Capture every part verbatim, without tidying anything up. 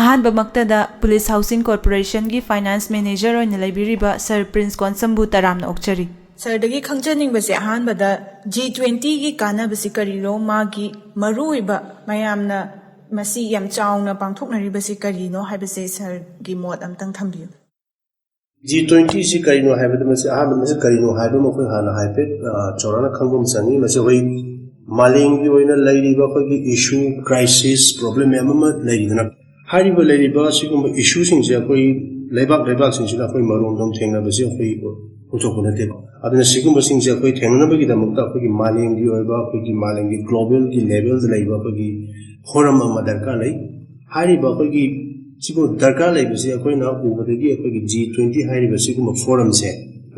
ꯑꯍꯥꯟꯕꯃꯛꯇꯗ Police Housing Corporationꯒꯤ Finance Manager ꯑꯣꯏꯅ ꯂꯩꯕꯤꯔꯤꯕ Sir Prince ꯀꯣꯟꯁꯝꯕꯨ ꯇꯔꯥꯝꯅ ꯑꯣꯛꯆꯔꯤ꯫ Sirꯗꯒꯤ ꯈꯪꯖꯅꯤꯡꯕꯁꯦ, ꯑꯍꯥꯟꯕꯗ G twentyꯒꯤ ꯀꯥꯟꯅꯕꯁꯤ ꯀꯔꯤꯅꯣ, ꯃꯥꯒꯤ ꯃꯔꯨꯑꯣꯏꯕ, ꯃꯌꯥꯝꯅ ꯃꯁꯤ ꯌꯥꯝ ꯆꯥꯎꯅ ꯄꯥꯡꯊꯣꯛꯅꯔꯤꯕꯁꯤ ꯀꯔꯤꯅꯣ ꯍꯥꯏꯕꯁꯦ Sirꯒꯤ ꯃꯣꯠ ꯑꯝꯇꯪ ꯊꯝꯕꯤꯌꯨ꯫ G twentyꯁꯤ ꯀꯔꯤꯅꯣ ꯍꯥꯏꯕꯗ, ꯃꯁꯤ ꯑꯍꯥꯟꯕꯗ ꯃꯁꯤ ꯀꯔꯤꯅꯣ ꯍꯥꯏꯕ ꯑꯃ ꯑꯩꯈꯣꯏ ꯍꯥꯟꯅ ꯍꯥꯏꯐꯦꯠ, ꯑ, ꯆꯥꯎꯔꯥꯛꯅ ꯈꯪꯕ ꯑꯃ ꯆꯪꯏ꯫ ꯃꯁꯤ ꯑꯩꯈꯣꯏ ꯃꯥꯂꯦꯝꯒꯤ ꯑꯣꯏꯅ ꯂꯩꯔꯤꯕ ꯑꯩꯈꯣꯏꯒꯤ issue, crisis, problem ꯃꯌꯥꯝ ꯑꯃ ꯂꯩꯔꯤꯗꯅ, ꯍꯥꯏꯔꯤꯕ ꯂꯩꯔꯤꯕ ꯁꯤꯒꯨꯝꯕ issueꯁꯤꯡꯁꯦ ꯑꯩꯈꯣꯏ ꯂꯩꯕꯥꯛ ꯂꯩꯕꯥꯛꯁꯤꯡꯁꯤꯅ ꯑꯩꯈꯣꯏ ꯃꯔꯣꯝꯗꯣꯝ ꯊꯦꯡꯅꯕꯁꯦ ꯑꯩꯈꯣꯏ ꯎꯊꯣꯛꯄ ꯅꯠꯇꯦꯀꯣ꯫ ꯑꯗꯨꯅ ꯁꯤꯒꯨꯝꯕꯁꯤꯡꯁꯦ ꯑꯩꯈꯣꯏ ꯊꯦꯡꯅꯅꯕꯒꯤꯗꯃꯛꯇ ꯑꯩꯈꯣꯏꯒꯤ ꯃꯥꯂꯦꯝꯒꯤ ꯑꯣꯏꯕ, ꯑꯩꯈꯣꯏꯒꯤ ꯃꯥꯂꯦꯝꯒꯤ globalꯒꯤ levelꯗ ꯂꯩꯕ ꯑꯩꯈꯣꯏꯒꯤ forum ꯑꯃ ꯗꯔꯀꯥꯔ ꯂꯩ꯫ ꯍꯥꯏꯔꯤꯕ ꯑꯩꯈꯣꯏꯒꯤ ꯁꯤꯒꯨꯝꯕ ꯗꯔꯀꯥꯔ ꯂꯩꯕꯁꯤ ꯑꯩꯈꯣꯏꯅ ꯎꯕꯗꯒꯤ ꯑꯩꯈꯣꯏꯒꯤ G twenty ꯍꯥꯏꯔꯤꯕ ꯁꯤꯒꯨꯝꯕ forumꯁꯦ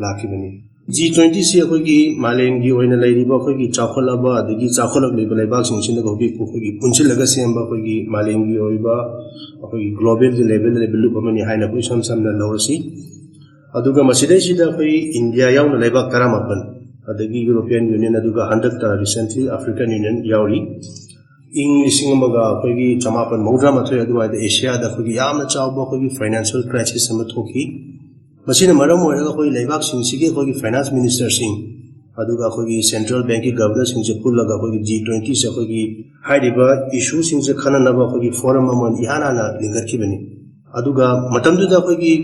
ꯂꯥꯛꯈꯤꯕꯅꯤ꯫ G twentyꯁꯤ ꯑꯩꯈꯣꯏꯒꯤ ꯃꯥꯂꯦꯝꯒꯤ ꯑꯣꯏꯅ ꯂꯩꯔꯤꯕ ꯑꯩꯈꯣꯏꯒꯤ ꯆꯥꯎꯈꯠꯂꯕ ꯑꯗꯒꯤ ꯆꯥꯎꯈꯠꯂꯛꯂꯤꯕ ꯂꯩꯕꯥꯛꯁꯤꯡꯁꯤꯅ ꯍꯧꯖꯤꯛ ꯑꯩꯈꯣꯏꯒꯤ ꯄꯨꯟꯁꯤꯜꯂꯒ ꯁꯦꯝꯕ ꯑꯩꯈꯣꯏꯒꯤ ꯃꯥꯂꯦꯝꯒꯤ ꯑꯣꯏꯕ ꯑꯩꯈꯣꯏꯒꯤ globalꯒꯤ levelꯗ ꯂꯩꯕ ꯂꯨꯞ ꯑꯃꯅꯤ ꯍꯥꯏꯅ ꯑꯩꯈꯣꯏ ꯏꯁꯝ ꯁꯝꯅ ꯂꯧꯔꯁꯤ꯫ ꯑꯗꯨꯒ ꯃꯁꯤꯗꯩꯁꯤꯗ ꯑꯩꯈꯣꯏ ꯏꯟꯗꯤꯌꯥ ꯌꯥꯎꯅ ꯂꯩꯕꯥꯛ ꯇꯔꯥꯃꯥꯄꯟ, ꯑꯗꯒꯤ European Union, ꯑꯗꯨꯒ ꯍꯟꯗꯛꯇ recently African Union ꯌꯥꯎꯔꯤ꯫ ꯏꯪ ꯂꯤꯁꯤꯡ ꯑꯃꯒ ꯑꯩꯈꯣꯏꯒꯤ ꯆꯃꯥꯄꯟ ꯃꯧꯗ꯭ꯔꯥ ꯃꯥꯊꯣꯏ ꯑꯗꯨꯋꯥꯏꯗ ꯑꯦꯁꯤꯌꯥꯗ ꯑꯩꯈꯣꯏꯒꯤ ꯌꯥꯝꯅ ꯆꯥꯎꯕ ꯑꯩꯈꯣꯏꯒꯤ financial crisis ꯑꯃ ꯊꯣꯛꯈꯤ꯫ ꯃꯁꯤꯅ ꯃꯔꯝ ꯑꯣꯏꯔꯒ ꯑꯩꯈꯣꯏ ꯂꯩꯕꯥꯛꯁꯤꯡꯁꯤꯒꯤ ꯑꯩꯈꯣꯏꯒꯤ finance ministerꯁꯤꯡ, ꯑꯗꯨꯒ ꯑꯩꯈꯣꯏꯒꯤ central bankꯀꯤ governorꯁꯤꯡꯁꯦ ꯄꯨꯜꯂꯒ ꯑꯩꯈꯣꯏꯒꯤ G twentyꯁꯦ ꯑꯩꯈꯣꯏꯒꯤ ꯍꯥꯏꯔꯤꯕ issueꯁꯤꯡꯁꯦ ꯈꯟꯅꯅꯕ ꯑꯩꯈꯣꯏꯒꯤ forum ꯑꯃ ꯏꯍꯥꯟ ꯍꯥꯟꯅ ꯂꯤꯡꯈꯠꯈꯤꯕꯅꯤ꯫ ꯑꯗꯨꯒ ꯃꯇꯝꯗꯨꯗ ꯑꯩꯈꯣꯏꯒꯤ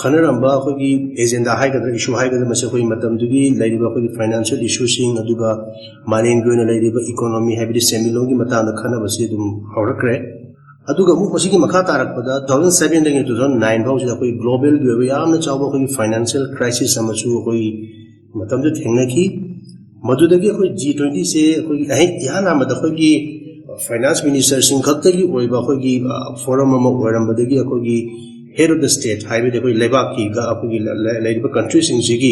ꯈꯟꯅꯔꯝꯕ ꯑꯩꯈꯣꯏꯒꯤ agenda ꯍꯥꯏꯒꯗ꯭ꯔꯥ, issue ꯍꯥꯏꯒꯗ꯭ꯔꯥ, ꯃꯁꯤ ꯑꯩꯈꯣꯏ ꯃꯇꯝꯗꯨꯒꯤ ꯂꯩꯔꯤꯕ ꯑꯩꯈꯣꯏꯒꯤ financial issueꯁꯤꯡ, ꯑꯗꯨꯒ ꯃꯥꯂꯦꯝꯒꯤ ꯑꯣꯏꯅ ꯂꯩꯔꯤꯕ economy, ꯍꯥꯏꯕꯗꯤ ꯁꯦꯟꯃꯤꯠꯂꯣꯟꯒꯤ ꯃꯇꯥꯡꯗ ꯈꯟꯅꯕꯁꯤ ꯑꯗꯨꯝ ꯍꯧꯔꯛꯈ꯭ꯔꯦ꯫ ꯑꯗꯨꯒ ꯑꯃꯨꯛ ꯃꯁꯤꯒꯤ ꯃꯈꯥ ꯇꯥꯔꯛꯄꯗ two thousand sevenꯗꯒꯤ two thousand nine ꯐꯥꯎꯁꯤꯗ ꯑꯩꯈꯣꯏ globalꯒꯤ ꯑꯣꯏꯕ ꯌꯥꯝꯅ ꯆꯥꯎꯕ ꯑꯩꯈꯣꯏꯒꯤ financial crisis ꯑꯃꯁꯨ ꯑꯩꯈꯣꯏ ꯃꯇꯝꯗꯨ ꯊꯦꯡꯅꯈꯤ꯫ ꯃꯗꯨꯗꯒꯤ ꯑꯩꯈꯣꯏ G twentyꯁꯦ ꯑꯩꯈꯣꯏꯒꯤ ꯑꯍꯦꯛ ꯏꯍꯥꯟ ꯍꯥꯟꯕꯗ ꯑꯩꯈꯣꯏꯒꯤ finance ministerꯁꯤꯡ ꯈꯛꯇꯒꯤ ꯑꯣꯏꯕ ꯑꯩꯈꯣꯏꯒꯤ, ꯑ, forum ꯑꯃ ꯑꯣꯏꯔꯝꯕꯗꯒꯤ ꯑꯩꯈꯣꯏꯒꯤ head of the state, ꯍꯥꯏꯕꯗꯤ ꯑꯩꯈꯣꯏ ꯂꯩꯕꯥꯛꯀꯤꯒ ꯑꯩꯈꯣꯏꯒꯤ ꯂ-, ꯂ-, ꯂꯩꯔꯤꯕ countryꯁꯤꯡꯁꯤꯒꯤ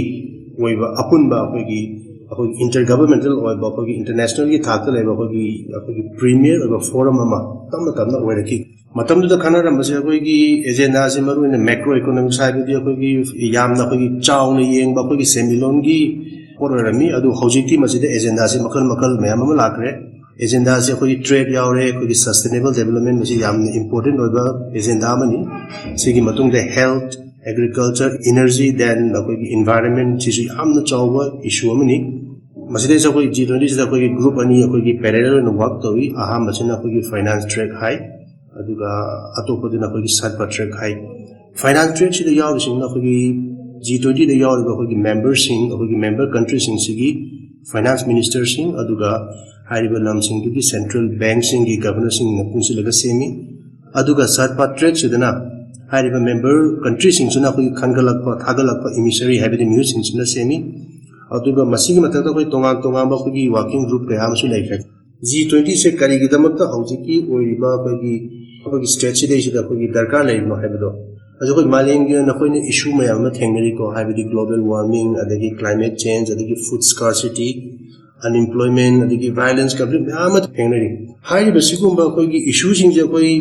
ꯑꯣꯏꯕ ꯑꯄꯨꯟꯕ ꯑꯩꯈꯣꯏꯒꯤ, ꯑꯩꯈꯣꯏꯒꯤ intergovernmental ꯑꯣꯏꯕ ꯑꯩꯈꯣꯏꯒꯤ internationalꯒꯤ ꯊꯥꯛꯇ ꯂꯩꯕ ꯑꯩꯈꯣꯏꯒꯤ, ꯑꯩꯈꯣꯏꯒꯤ premier ꯑꯣꯏꯕ forum ꯑꯃ ꯇꯞꯅ ꯇꯞꯅ ꯑꯣꯏꯔꯛꯈꯤ꯫ ꯃꯇꯝꯗꯨꯗ ꯈꯟꯅꯔꯝꯕꯁꯦ ꯑꯩꯈꯣꯏꯒꯤ agendaꯁꯦ ꯃꯔꯨꯑꯣꯏꯅ macro economics, ꯍꯥꯏꯕꯗꯤ ꯑꯩꯈꯣꯏꯒꯤ ꯌꯥꯝꯅ ꯑꯩꯈꯣꯏꯒꯤ ꯆꯥꯎꯅ ꯌꯦꯡꯕ ꯑꯩꯈꯣꯏꯒꯤ ꯁꯦꯟꯃꯤꯠꯂꯣꯟꯒꯤ ꯄꯣꯠ ꯑꯣꯏꯔꯝꯃꯤ꯫ ꯑꯗꯨ ꯍꯧꯖꯤꯛꯇꯤ ꯃꯁꯤꯗ agendaꯁꯦ ꯃꯈꯜ ꯃꯈꯜ ꯃꯌꯥꯝ ꯑꯃ ꯂꯥꯛꯈ꯭ꯔꯦ꯫ ꯑꯦꯖꯦꯟꯗꯥꯁꯦ ꯑꯩꯈꯣꯏꯒꯤ ꯇ꯭ꯔꯦꯗ ꯌꯥꯎꯔꯦ, ꯑꯩꯈꯣꯏꯒꯤ ꯁꯁꯇꯦꯅꯦꯕꯜ ꯗꯦꯕꯂꯞꯃꯦꯟ, ꯃꯁꯤ ꯌꯥꯝꯅ ꯏꯝꯄꯣꯔꯇꯦꯟ ꯑꯣꯏꯕ ꯑꯦꯖꯦꯟꯗꯥ ꯑꯃꯅꯤ꯫ ꯁꯤꯒꯤ ꯃꯇꯨꯡꯗ ꯍꯦꯜꯊ, ꯑꯦꯒ꯭ꯔꯤꯀꯜꯆꯔ, ꯏꯅꯔꯖꯤ, ꯗꯦꯟ ꯑꯩꯈꯣꯏꯒꯤ ꯏꯟꯚꯥꯏꯔꯟꯃꯦꯟ, ꯁꯤꯁꯨ ꯌꯥꯝꯅ ꯆꯥꯎꯕ ꯏꯁꯨ ꯑꯃꯅꯤ꯫ ꯃꯁꯤꯗꯩꯁꯤꯗ ꯑꯩꯈꯣꯏ ꯖꯤ ꯇ꯭ꯋꯦꯟꯇꯤꯁꯤꯗ ꯑꯩꯈꯣꯏꯒꯤ ꯒ꯭ꯔꯨꯞ ꯑꯅꯤ ꯑꯩꯈꯣꯏꯒꯤ ꯄꯦꯔꯦꯂꯦꯜ ꯑꯣꯏꯅ ꯋꯥꯔꯛ ꯇꯧꯏ꯫ ꯑꯍꯥꯟꯕꯁꯤꯅ ꯑꯩꯈꯣꯏꯒꯤ ꯐꯥꯏꯅꯥꯟꯁ ꯇ꯭ꯔꯦꯛ ꯍꯥꯏ, ꯑꯗꯨꯒ ꯑꯇꯣꯞꯄꯗꯨꯅ ꯑꯩꯈꯣꯏꯒꯤ ꯁꯔꯄ ꯇ꯭ꯔꯦꯛ ꯍꯥꯏ꯫ ꯐꯥꯏꯅꯥꯟꯁ ꯇ꯭ꯔꯦꯛꯁꯤꯗ ꯌꯥꯎꯔꯤꯁꯤꯡꯅ ꯑꯩꯈꯣꯏꯒꯤ ꯖꯤ ꯇ꯭ꯋꯦꯟꯇꯤꯗ ꯌꯥꯎꯔꯤꯕ ꯑꯩꯈꯣꯏꯒꯤ ꯃꯦꯝꯕꯔꯁꯤꯡ, ꯑꯩꯈꯣꯏꯒꯤ ꯃꯦꯝꯕꯔ ꯀꯟꯇ꯭ꯔꯤꯁꯤꯡꯁꯤꯒꯤ ꯐꯥꯏꯅꯥꯟꯁ ꯃꯤꯅꯤꯁꯇꯔꯁꯤꯡ, ꯑꯗꯨꯒ ꯍꯥꯏꯔꯤꯕ ꯂꯝꯁꯤꯡꯗꯨꯒꯤ ꯁꯦꯟꯇ꯭ꯔꯦꯜ ꯕꯦꯡꯁꯤꯡꯒꯤ ꯒꯕꯔꯅꯔꯁꯤꯡꯅ ꯄꯨꯟꯁꯤꯜꯂꯒ ꯁꯦꯝꯃꯤ꯫ ꯑꯗꯨꯒ ꯁꯔꯄ ꯇ꯭ꯔꯦꯛꯁꯤꯗꯅ ꯍꯥꯏꯔꯤꯕ ꯃꯦꯝꯕꯔ ꯀꯟꯇ꯭ꯔꯤꯁꯤꯡꯁꯤꯅ ꯑꯩꯈꯣꯏꯒꯤ ꯈꯟꯒꯠꯂꯛꯄ, ꯊꯥꯒꯠꯂꯛꯄ ꯏꯃꯤꯁꯔꯤ ꯍꯥꯏꯕꯗꯤ ꯃꯤꯍꯨꯠꯁꯤꯡꯁꯤꯅ ꯁꯦꯝꯃꯤ꯫ ꯑꯗꯨꯒ ꯃꯁꯤꯒꯤ ꯃꯊꯛꯇ ꯑꯩꯈꯣꯏ ꯇꯣꯉꯥꯟ ꯇꯣꯉꯥꯟꯕ ꯑꯩꯈꯣꯏꯒꯤ ꯋꯥꯔꯀꯤꯡ ꯒ꯭ꯔꯨꯞ ꯀꯌꯥ ꯑꯃꯁꯨ ꯂꯩꯈ꯭ꯔꯦ꯫ ꯖꯤ ꯇ꯭ꯋꯦꯟꯇꯤꯁꯦ ꯀꯔꯤꯒꯤꯗꯃꯛꯇ ꯍꯧꯖꯤꯛꯀꯤ ꯑꯣꯏꯔꯤꯕ ꯑꯩꯈꯣꯏꯒꯤ, ꯑꯩꯈꯣꯏꯒꯤ ꯁ꯭ꯇꯦꯠꯁꯤꯗꯩꯁꯤꯗ ꯑꯩꯈꯣꯏꯒꯤ ꯗꯔꯀꯥꯔ ꯂꯩꯔꯤꯅꯣ ꯍꯥꯏꯕꯗꯣ, ꯍꯧꯖꯤꯛ ꯑꯩꯈꯣꯏ ꯃꯥꯂꯦꯝꯒꯤ ꯑꯣꯏꯅ ꯑꯩꯈꯣꯏꯅ ꯏꯁꯨ ꯃꯌꯥꯝ ꯑꯃ ꯊꯦꯡꯅꯔꯤꯀꯣ, ꯍꯥꯏꯕꯗꯤ ꯒ꯭ꯂꯣꯕꯦꯜ ꯋꯥꯔꯃꯤꯡ, ꯑꯗꯒꯤ ꯀ꯭ꯂꯥꯏꯃꯦꯠ ꯆꯦꯟꯖ, ꯑꯗꯒꯤ ꯐꯨꯗ ꯁ꯭ꯀꯥꯔꯁꯤꯇꯤ, ꯑꯟꯏꯝꯄ꯭ꯂꯣꯏꯃꯦꯟ, ꯑꯗꯒꯤ ꯚꯥꯏꯂꯦꯟꯁ ꯀꯟꯐ꯭ꯂꯤꯛ ꯃꯌꯥꯝ ꯑꯃ ꯊꯦꯡꯅꯔꯤ꯫ ꯍꯥꯏꯔꯤꯕ ꯁꯤꯒꯨꯝꯕ ꯑꯩꯈꯣꯏꯒꯤ ꯏꯁꯨꯁꯤꯡꯁꯦ ꯑꯩꯈꯣꯏ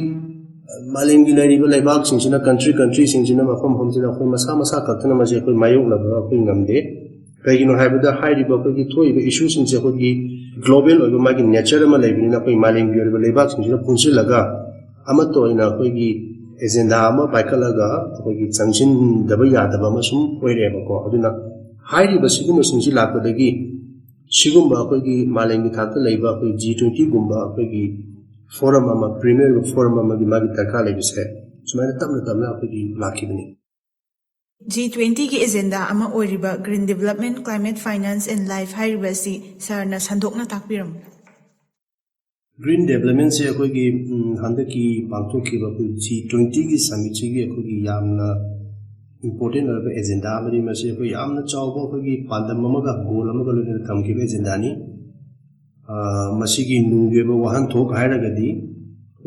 ꯃꯥꯂꯦꯝꯒꯤ ꯂꯩꯔꯤꯕ ꯂꯩꯕꯥꯛꯁꯤꯡꯁꯤꯅ, ꯀꯟꯇ꯭ꯔꯤ ꯀꯟꯇ꯭ꯔꯤꯁꯤꯡꯁꯤꯅ ꯃꯐꯝ ꯃꯐꯝꯁꯤꯗ ꯑꯩꯈꯣꯏ ꯃꯁꯥ ꯃꯁꯥ ꯈꯛꯇꯅ ꯃꯁꯤ ꯑꯩꯈꯣꯏ ꯃꯥꯌꯣꯛꯅꯕ ꯑꯩꯈꯣꯏ ꯉꯝꯗꯦ꯫ ꯀꯩꯒꯤꯅꯣ ꯍꯥꯏꯕꯗ ꯍꯥꯏꯔꯤꯕ ꯑꯩꯈꯣꯏꯒꯤ ꯊꯣꯛꯏꯕ ꯏꯁꯨꯁꯤꯡꯁꯦ ꯑꯩꯈꯣꯏꯒꯤ ꯒ꯭ꯂꯣꯕꯦꯜ ꯑꯣꯏꯕ ꯃꯥꯒꯤ ꯅꯦꯆꯔ ꯑꯃ ꯂꯩꯕꯅꯤꯅ ꯑꯩꯈꯣꯏ ꯃꯥꯂꯦꯝꯒꯤ ꯑꯣꯏꯔꯤꯕ ꯂꯩꯕꯥꯛꯁꯤꯡꯁꯤꯅ ꯄꯨꯟꯁꯤꯜꯂꯒ ꯑꯃꯠꯇ ꯑꯣꯏꯅ ꯑꯩꯈꯣꯏꯒꯤ ꯑꯦꯖꯦꯟꯗꯥ ꯑꯃ ꯄꯥꯏꯈꯠꯂꯒ ꯑꯩꯈꯣꯏꯒꯤ ꯆꯪꯁꯤꯟꯗꯕ ꯌꯥꯗꯕ ꯑꯃ ꯁꯨꯝ ꯑꯣꯏꯔꯛꯑꯦꯕꯀꯣ꯫ ꯑꯗꯨꯅ ꯍꯥꯏꯔꯤꯕ ꯁꯤꯒꯨꯝꯕꯁꯤꯡꯁꯤ ꯂꯥꯛꯄꯗꯒꯤ ꯁꯤꯒꯨꯝꯕ ꯑꯩꯈꯣꯏꯒꯤ ꯃꯥꯂꯦꯝꯒꯤ ꯊꯥꯛꯇ ꯂꯩꯕ ꯑꯩꯈꯣꯏ ꯖꯤ ꯇ꯭ꯋꯦꯟꯇꯤꯒꯨꯝꯕ ꯑꯩꯈꯣꯏꯒꯤ ꯐꯣꯔꯝ ꯑꯃ, ꯄ꯭ꯔꯤꯃꯤꯌꯔ ꯑꯣꯏꯕ ꯐꯣꯔꯝ ꯑꯃꯒꯤ ꯃꯥꯒꯤ ꯗꯔꯀꯥꯔ ꯂꯩꯕꯁꯦ ꯁꯨꯃꯥꯏꯅ ꯇꯞꯅ ꯇꯞꯅ ꯑꯩꯈꯣꯏꯒꯤ ꯂꯥꯛꯈꯤꯕꯅꯤ꯫ ꯖꯤ ꯇ꯭ꯋꯦꯟꯇꯤꯒꯤ ꯑꯦꯖꯦꯟꯗꯥ ꯑꯃ ꯑꯣꯏꯔꯤꯕ green development, climate finance and life ꯍꯥꯏꯔꯤꯕ ꯑꯁꯤ ꯁꯥꯔꯅ ꯁꯟꯗꯣꯛꯅ ꯇꯥꯛꯄꯤꯔꯝꯃꯨ꯫ ꯒ꯭ꯔꯤꯟ ꯗꯦꯕꯂꯞꯃꯦꯟꯁꯦ ꯑꯩꯈꯣꯏꯒꯤ, ꯎꯝ, ꯍꯟꯗꯛꯀꯤ ꯄꯥꯡꯊꯣꯛꯈꯤꯕ ꯑꯩꯈꯣꯏ ꯖꯤ ꯇ꯭ꯋꯦꯟꯇꯤꯒꯤ ꯁꯃꯤꯠꯁꯤꯒꯤ ꯑꯩꯈꯣꯏꯒꯤ ꯌꯥꯝꯅ ꯏꯝꯄꯣꯔꯇꯦꯟ ꯑꯣꯏꯕ ꯑꯦꯖꯦꯟꯗꯥ ꯑꯃꯅꯤ꯫ ꯃꯁꯤ ꯑꯩꯈꯣꯏ ꯌꯥꯝꯅ ꯆꯥꯎꯕ ꯑꯩꯈꯣꯏꯒꯤ ꯄꯥꯟꯗꯝ ꯑꯃꯒ ꯒꯣꯜ ꯑꯃꯒ ꯂꯣꯏꯅꯅ ꯊꯝꯈꯤꯕ ꯑꯦꯖꯦꯟꯗꯥꯅꯤ꯫ ꯑ, ꯃꯁꯤꯒꯤ ꯅꯨꯡꯒꯤ ꯑꯣꯏꯕ ꯋꯥꯍꯟꯊꯣꯛ ꯍꯥꯏꯔꯒꯗꯤ,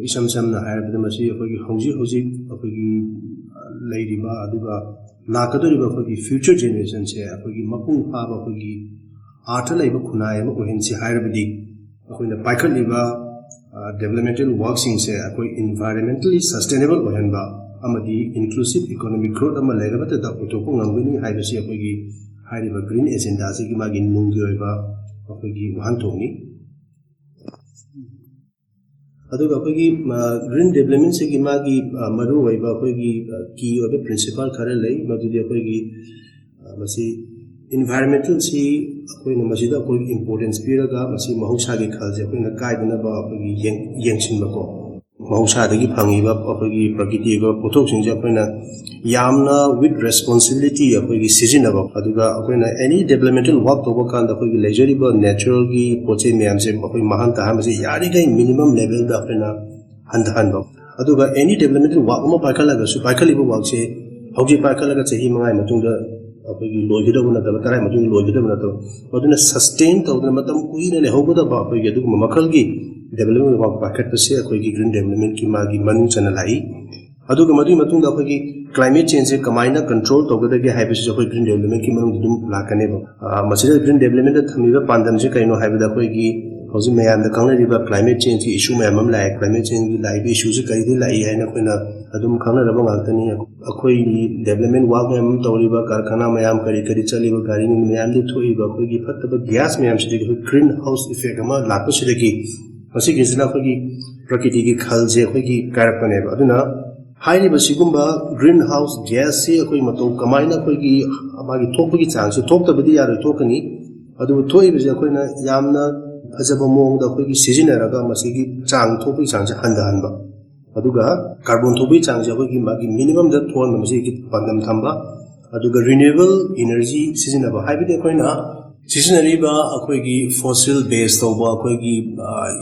ꯏꯁꯝ ꯁꯝꯅ ꯍꯥꯏꯔꯕꯗ, ꯃꯁꯤ ꯑꯩꯈꯣꯏꯒꯤ ꯍꯧꯖꯤꯛ ꯍꯧꯖꯤꯛ ꯑꯩꯈꯣꯏꯒꯤ, ꯑ, ꯂꯩꯔꯤꯕ ꯑꯗꯨꯒ ꯂꯥꯛꯀꯗꯧꯔꯤꯕ ꯑꯩꯈꯣꯏꯒꯤ ꯐ꯭ꯌꯨꯆꯔ ꯖꯦꯅꯦꯔꯦꯁꯟꯁꯦ ꯑꯩꯈꯣꯏꯒꯤ ꯃꯄꯨꯡ ꯐꯥꯕ ꯑꯩꯈꯣꯏꯒꯤ ꯑꯥꯔꯊ ꯂꯩꯕ ꯈꯨꯟꯅꯥꯏ ꯑꯃ ꯑꯣꯏꯍꯟꯁꯤ ꯍꯥꯏꯔꯕꯗꯤ, ꯑꯩꯈꯣꯏꯅ ꯄꯥꯏꯈꯠꯂꯤꯕ, ꯑ, ꯗꯦꯕꯂꯞꯃꯦꯟꯇꯦꯜ ꯋꯥꯔꯛꯁꯤꯡꯁꯦ ꯑꯩꯈꯣꯏ ꯏꯟꯚꯥꯏꯔꯣꯟꯃꯦꯟꯇꯦꯜꯂꯤ ꯁꯁꯇꯦꯅꯦꯕꯜ ꯑꯣꯏꯍꯟꯕ ꯑꯃꯗꯤ ꯏꯟꯀ꯭ꯂꯨꯁꯤꯞ ꯏꯀꯣꯅꯣꯃꯤꯛ ꯒ꯭ꯔꯣꯠ ꯑꯃ ꯂꯩꯔꯕꯇꯗ ꯑꯣꯏꯊꯣꯛꯄ ꯉꯝꯒꯅꯤ ꯍꯥꯏꯕꯁꯤ ꯑꯩꯈꯣꯏꯒꯤ ꯍꯥꯏꯔꯤꯕ ꯒ꯭ꯔꯤꯟ ꯑꯦꯖꯦꯟꯗꯥꯁꯤꯒꯤ ꯃꯥꯒꯤ ꯅꯨꯡꯒꯤ ꯑꯣꯏꯕ ꯑꯩꯈꯣꯏꯒꯤ ꯋꯥꯍꯟꯊꯣꯛꯅꯤ꯫ ꯑꯗꯨꯒ ꯑꯩꯈꯣꯏꯒꯤ ꯒ꯭ꯔꯤꯟ ꯗꯦꯕꯂꯞꯃꯦꯟꯁꯤꯒꯤ ꯃꯥꯒꯤ ꯃꯔꯨ ꯑꯣꯏꯕ ꯑꯩꯈꯣꯏꯒꯤ ꯀꯤ ꯑꯣꯏꯕ ꯄ꯭ꯔꯤꯟꯁꯤꯄꯜ ꯈꯔ ꯂꯩ꯫ ꯃꯗꯨꯗꯤ ꯑꯩꯈꯣꯏꯒꯤ ꯃꯁꯤ ꯏꯟꯚꯥꯏꯔꯣꯟꯃꯦꯟꯇꯦꯜꯁꯤ ꯑꯩꯈꯣꯏꯅ ꯃꯁꯤꯗ ꯑꯩꯈꯣꯏ ꯏꯝꯄꯣꯔꯇꯦꯟꯁ ꯄꯤꯔꯒ ꯃꯁꯤ ꯃꯍꯧꯁꯥꯒꯤ ꯈꯜꯁꯦ ꯑꯩꯈꯣꯏꯅ ꯀꯥꯏꯗꯅꯕ ꯑꯩꯈꯣꯏꯒꯤ ꯌꯦꯡꯁꯤꯟꯕꯀꯣ, ꯃꯍꯧꯁꯥꯗꯒꯤ ꯐꯪꯉꯤꯕ ꯑꯩꯈꯣꯏꯒꯤ ꯄ꯭ꯔꯀꯤꯇꯤꯒꯤ ꯑꯣꯏꯕ ꯄꯣꯠꯊꯣꯛꯁꯤꯡꯁꯦ ꯑꯩꯈꯣꯏꯅ ꯌꯥꯝꯅ ꯋꯤꯠ ꯔꯦꯁꯄꯣꯟꯁꯤꯕꯤꯂꯤꯇꯤ ꯑꯩꯈꯣꯏꯒꯤ ꯁꯤꯖꯤꯟꯅꯕ, ꯑꯗꯨꯒ ꯑꯩꯈꯣꯏꯅ ꯑꯦꯅꯤ ꯗꯦꯕꯂꯞꯃꯦꯟꯇꯦꯜ ꯋꯥꯔꯛ ꯇꯧꯕ ꯀꯥꯟꯗ ꯑꯩꯈꯣꯏꯒꯤ ꯂꯩꯖꯔꯤꯕ ꯅꯦꯆꯔꯦꯜꯒꯤ ꯄꯣꯠ ꯆꯩ ꯃꯌꯥꯝꯁꯦ ꯑꯩꯈꯣꯏ ꯃꯥꯡꯍꯟ ꯇꯥꯍꯟꯕꯁꯦ ꯌꯥꯔꯤꯈꯩ ꯃꯤꯅꯤꯃꯝ ꯂꯦꯚꯦꯜꯗ ꯑꯩꯈꯣꯏꯅ ꯍꯟꯊꯍꯟꯕ꯫ ꯑꯗꯨꯒ ꯑꯦꯅꯤ ꯗꯦꯕꯂꯞꯃꯦꯟꯇꯦꯜ ꯋꯥꯔꯛ ꯑꯃ ꯄꯥꯏꯈꯠꯂꯒꯁꯨ, ꯄꯥꯏꯈꯠꯂꯤꯕ ꯋꯥꯔꯛꯁꯦ ꯍꯧꯖꯤꯛ ꯄꯥꯏꯈꯠꯂꯒ ꯆꯍꯤ ꯃꯉꯥꯒꯤ ꯃꯇꯨꯡꯗ ꯑꯩꯈꯣꯏꯒꯤ ꯂꯣꯏꯒꯗꯕ ꯅꯠꯇꯕ, ꯇꯔꯥꯒꯤ ꯃꯇꯨꯡꯗ ꯂꯣꯏꯒꯗꯕ ꯅꯠꯇꯕ, ꯃꯗꯨꯅ ꯁꯁꯇꯦꯟ ꯇꯧꯗꯅ ꯃꯇꯝ ꯀꯨꯏꯅ ꯂꯩꯍꯧꯒꯗꯕ ꯑꯩꯈꯣꯏꯒꯤ ꯑꯗꯨꯒꯨꯝꯕ ꯃꯈꯜꯒꯤ ꯗꯦꯕꯂꯞꯃꯦꯟ ꯋꯥꯔꯛ ꯄꯥꯏꯈꯠꯄꯁꯦ ꯑꯩꯈꯣꯏꯒꯤ ꯒ꯭ꯔꯤꯟ ꯗꯦꯕꯂꯞꯃꯦꯟꯀꯤ ꯃꯥꯒꯤ ꯃꯅꯨꯡ ꯆꯟꯅ ꯂꯥꯛꯏ꯫ ꯑꯗꯨꯒ ꯃꯗꯨꯒꯤ ꯃꯇꯨꯡꯗ ꯑꯩꯈꯣꯏꯒꯤ ꯀ꯭ꯂꯥꯏꯃꯦꯠ ꯆꯦꯟꯖꯁꯦ ꯀꯃꯥꯏꯅ ꯀꯟꯇ꯭ꯔꯣꯜ ꯇꯧꯒꯗꯒꯦ ꯍꯥꯏꯕꯁꯤꯁꯨ ꯑꯩꯈꯣꯏ ꯒ꯭ꯔꯤꯟ ꯗꯦꯕꯂꯞꯃꯦꯟꯀꯤ ꯃꯅꯨꯡꯗ ꯑꯗꯨꯝ ꯂꯥꯛꯀꯅꯦꯕ꯫ ꯃꯁꯤꯗ ꯒ꯭ꯔꯤꯟ ꯗꯦꯕꯂꯞꯃꯦꯟꯗ ꯊꯝꯃꯤꯕ ꯄꯥꯟꯗꯝꯁꯦ ꯀꯩꯅꯣ ꯍꯥꯏꯕꯗ, ꯑꯩꯈꯣꯏꯒꯤ ꯍꯧꯖꯤꯛ ꯃꯌꯥꯝꯗ ꯈꯪꯅꯔꯤꯕ ꯀ꯭ꯂꯥꯏꯃꯦꯠ ꯆꯦꯟꯖꯀꯤ ꯏꯁꯨ ꯃꯌꯥꯝ ꯑꯃ ꯂꯥꯛꯑꯦ꯫ ꯀ꯭ꯂꯥꯏꯃꯦꯠ ꯆꯦꯟꯖꯀꯤ ꯂꯥꯛꯏꯕ ꯏꯁꯨꯁꯦ ꯀꯔꯤꯗꯒꯤ ꯂꯥꯛꯏ ꯍꯥꯏꯅ ꯑꯩꯈꯣꯏꯅ ꯑꯗꯨꯝ ꯈꯪꯅꯔꯕ ꯉꯥꯛꯇꯅꯤ꯫ ꯑꯩꯈꯣꯏꯒꯤ ꯗꯦꯕꯂꯞꯃꯦꯟ ꯋꯥꯔꯛ ꯃꯌꯥꯝ ꯑꯃ ꯇꯧꯔꯤꯕ, ꯀꯔꯈꯥꯅꯥ ꯃꯌꯥꯝ, ꯀꯔꯤ ꯀꯔꯤ ꯆꯠꯂꯤꯕ, ꯒꯥꯔꯤ ꯃꯌꯥꯝꯗꯒꯤ ꯊꯣꯛꯏꯕ ꯑꯩꯈꯣꯏꯒꯤ ꯐꯠꯇꯕ ꯒ꯭ꯌꯥꯁ ꯃꯌꯥꯝꯁꯤꯗꯒꯤ ꯑꯩꯈꯣꯏ ꯒ꯭ꯔꯤꯟ ꯍꯥꯎꯁ ꯏꯐꯦꯛ ꯑꯃ ꯂꯥꯛꯄꯁꯤꯗꯒꯤ ꯃꯁꯤꯒꯤꯁꯤꯅ ꯑꯩꯈꯣꯏꯒꯤ ꯄ꯭ꯔꯀꯤꯇꯤꯒꯤ ꯈꯜꯁꯦ ꯑꯩꯈꯣꯏꯒꯤ ꯀꯥꯏꯔꯛꯄꯅꯦꯕ꯫ ꯑꯗꯨꯅ ꯍꯥꯏꯔꯤꯕ ꯁꯤꯒꯨꯝꯕ ꯒ꯭ꯔꯤꯟ ꯍꯥꯎꯁ ꯒ꯭ꯌꯥꯁꯁꯤ ꯑꯩꯈꯣꯏ ꯃꯇꯧ ꯀꯃꯥꯏꯅ ꯑꯩꯈꯣꯏꯒꯤ ꯃꯥꯒꯤ ꯊꯣꯛꯄꯒꯤ ꯆꯥꯡꯁꯤ ꯊꯣꯛꯇꯕꯗꯤ ꯌꯥꯔꯣꯏ, ꯊꯣꯛꯀꯅꯤ꯫ ꯑꯗꯨꯕꯨ ꯊꯣꯛꯏꯕꯁꯦ ꯑꯩꯈꯣꯏꯅ ꯌꯥꯝꯅ ꯐꯖꯕ ꯃꯑꯣꯡꯗ ꯑꯩꯈꯣꯏꯒꯤ ꯁꯤꯖꯤꯟꯅꯔꯒ ꯃꯁꯤꯒꯤ ꯆꯥꯡ ꯊꯣꯛꯄꯒꯤ ꯆꯥꯡꯁꯦ ꯍꯟꯊꯍꯟꯕ, ꯑꯗꯨꯒ ꯀꯥꯔꯕꯣꯟ ꯊꯣꯛꯄꯒꯤ ꯆꯥꯡꯁꯦ ꯑꯩꯈꯣꯏꯒꯤ ꯃꯥꯒꯤ ꯃꯤꯅꯤꯃꯝꯗ ꯊꯣꯛꯍꯟꯕ, ꯃꯁꯤꯒꯤ ꯄꯥꯟꯗꯝ ꯊꯝꯕ꯫ ꯑꯗꯨꯒ ꯔꯤꯅ꯭ꯌꯨꯑꯦꯕꯜ ꯏꯅꯔꯖꯤ ꯁꯤꯖꯤꯟꯅꯕ, ꯍꯥꯏꯕꯗꯤ ꯑꯩꯈꯣꯏꯅ ꯁꯤꯖꯤꯟꯅꯔꯤꯕ ꯑꯩꯈꯣꯏꯒꯤ ꯐꯣꯁꯤꯜ ꯕꯦꯁ ꯇꯧꯕ ꯑꯩꯈꯣꯏꯒꯤ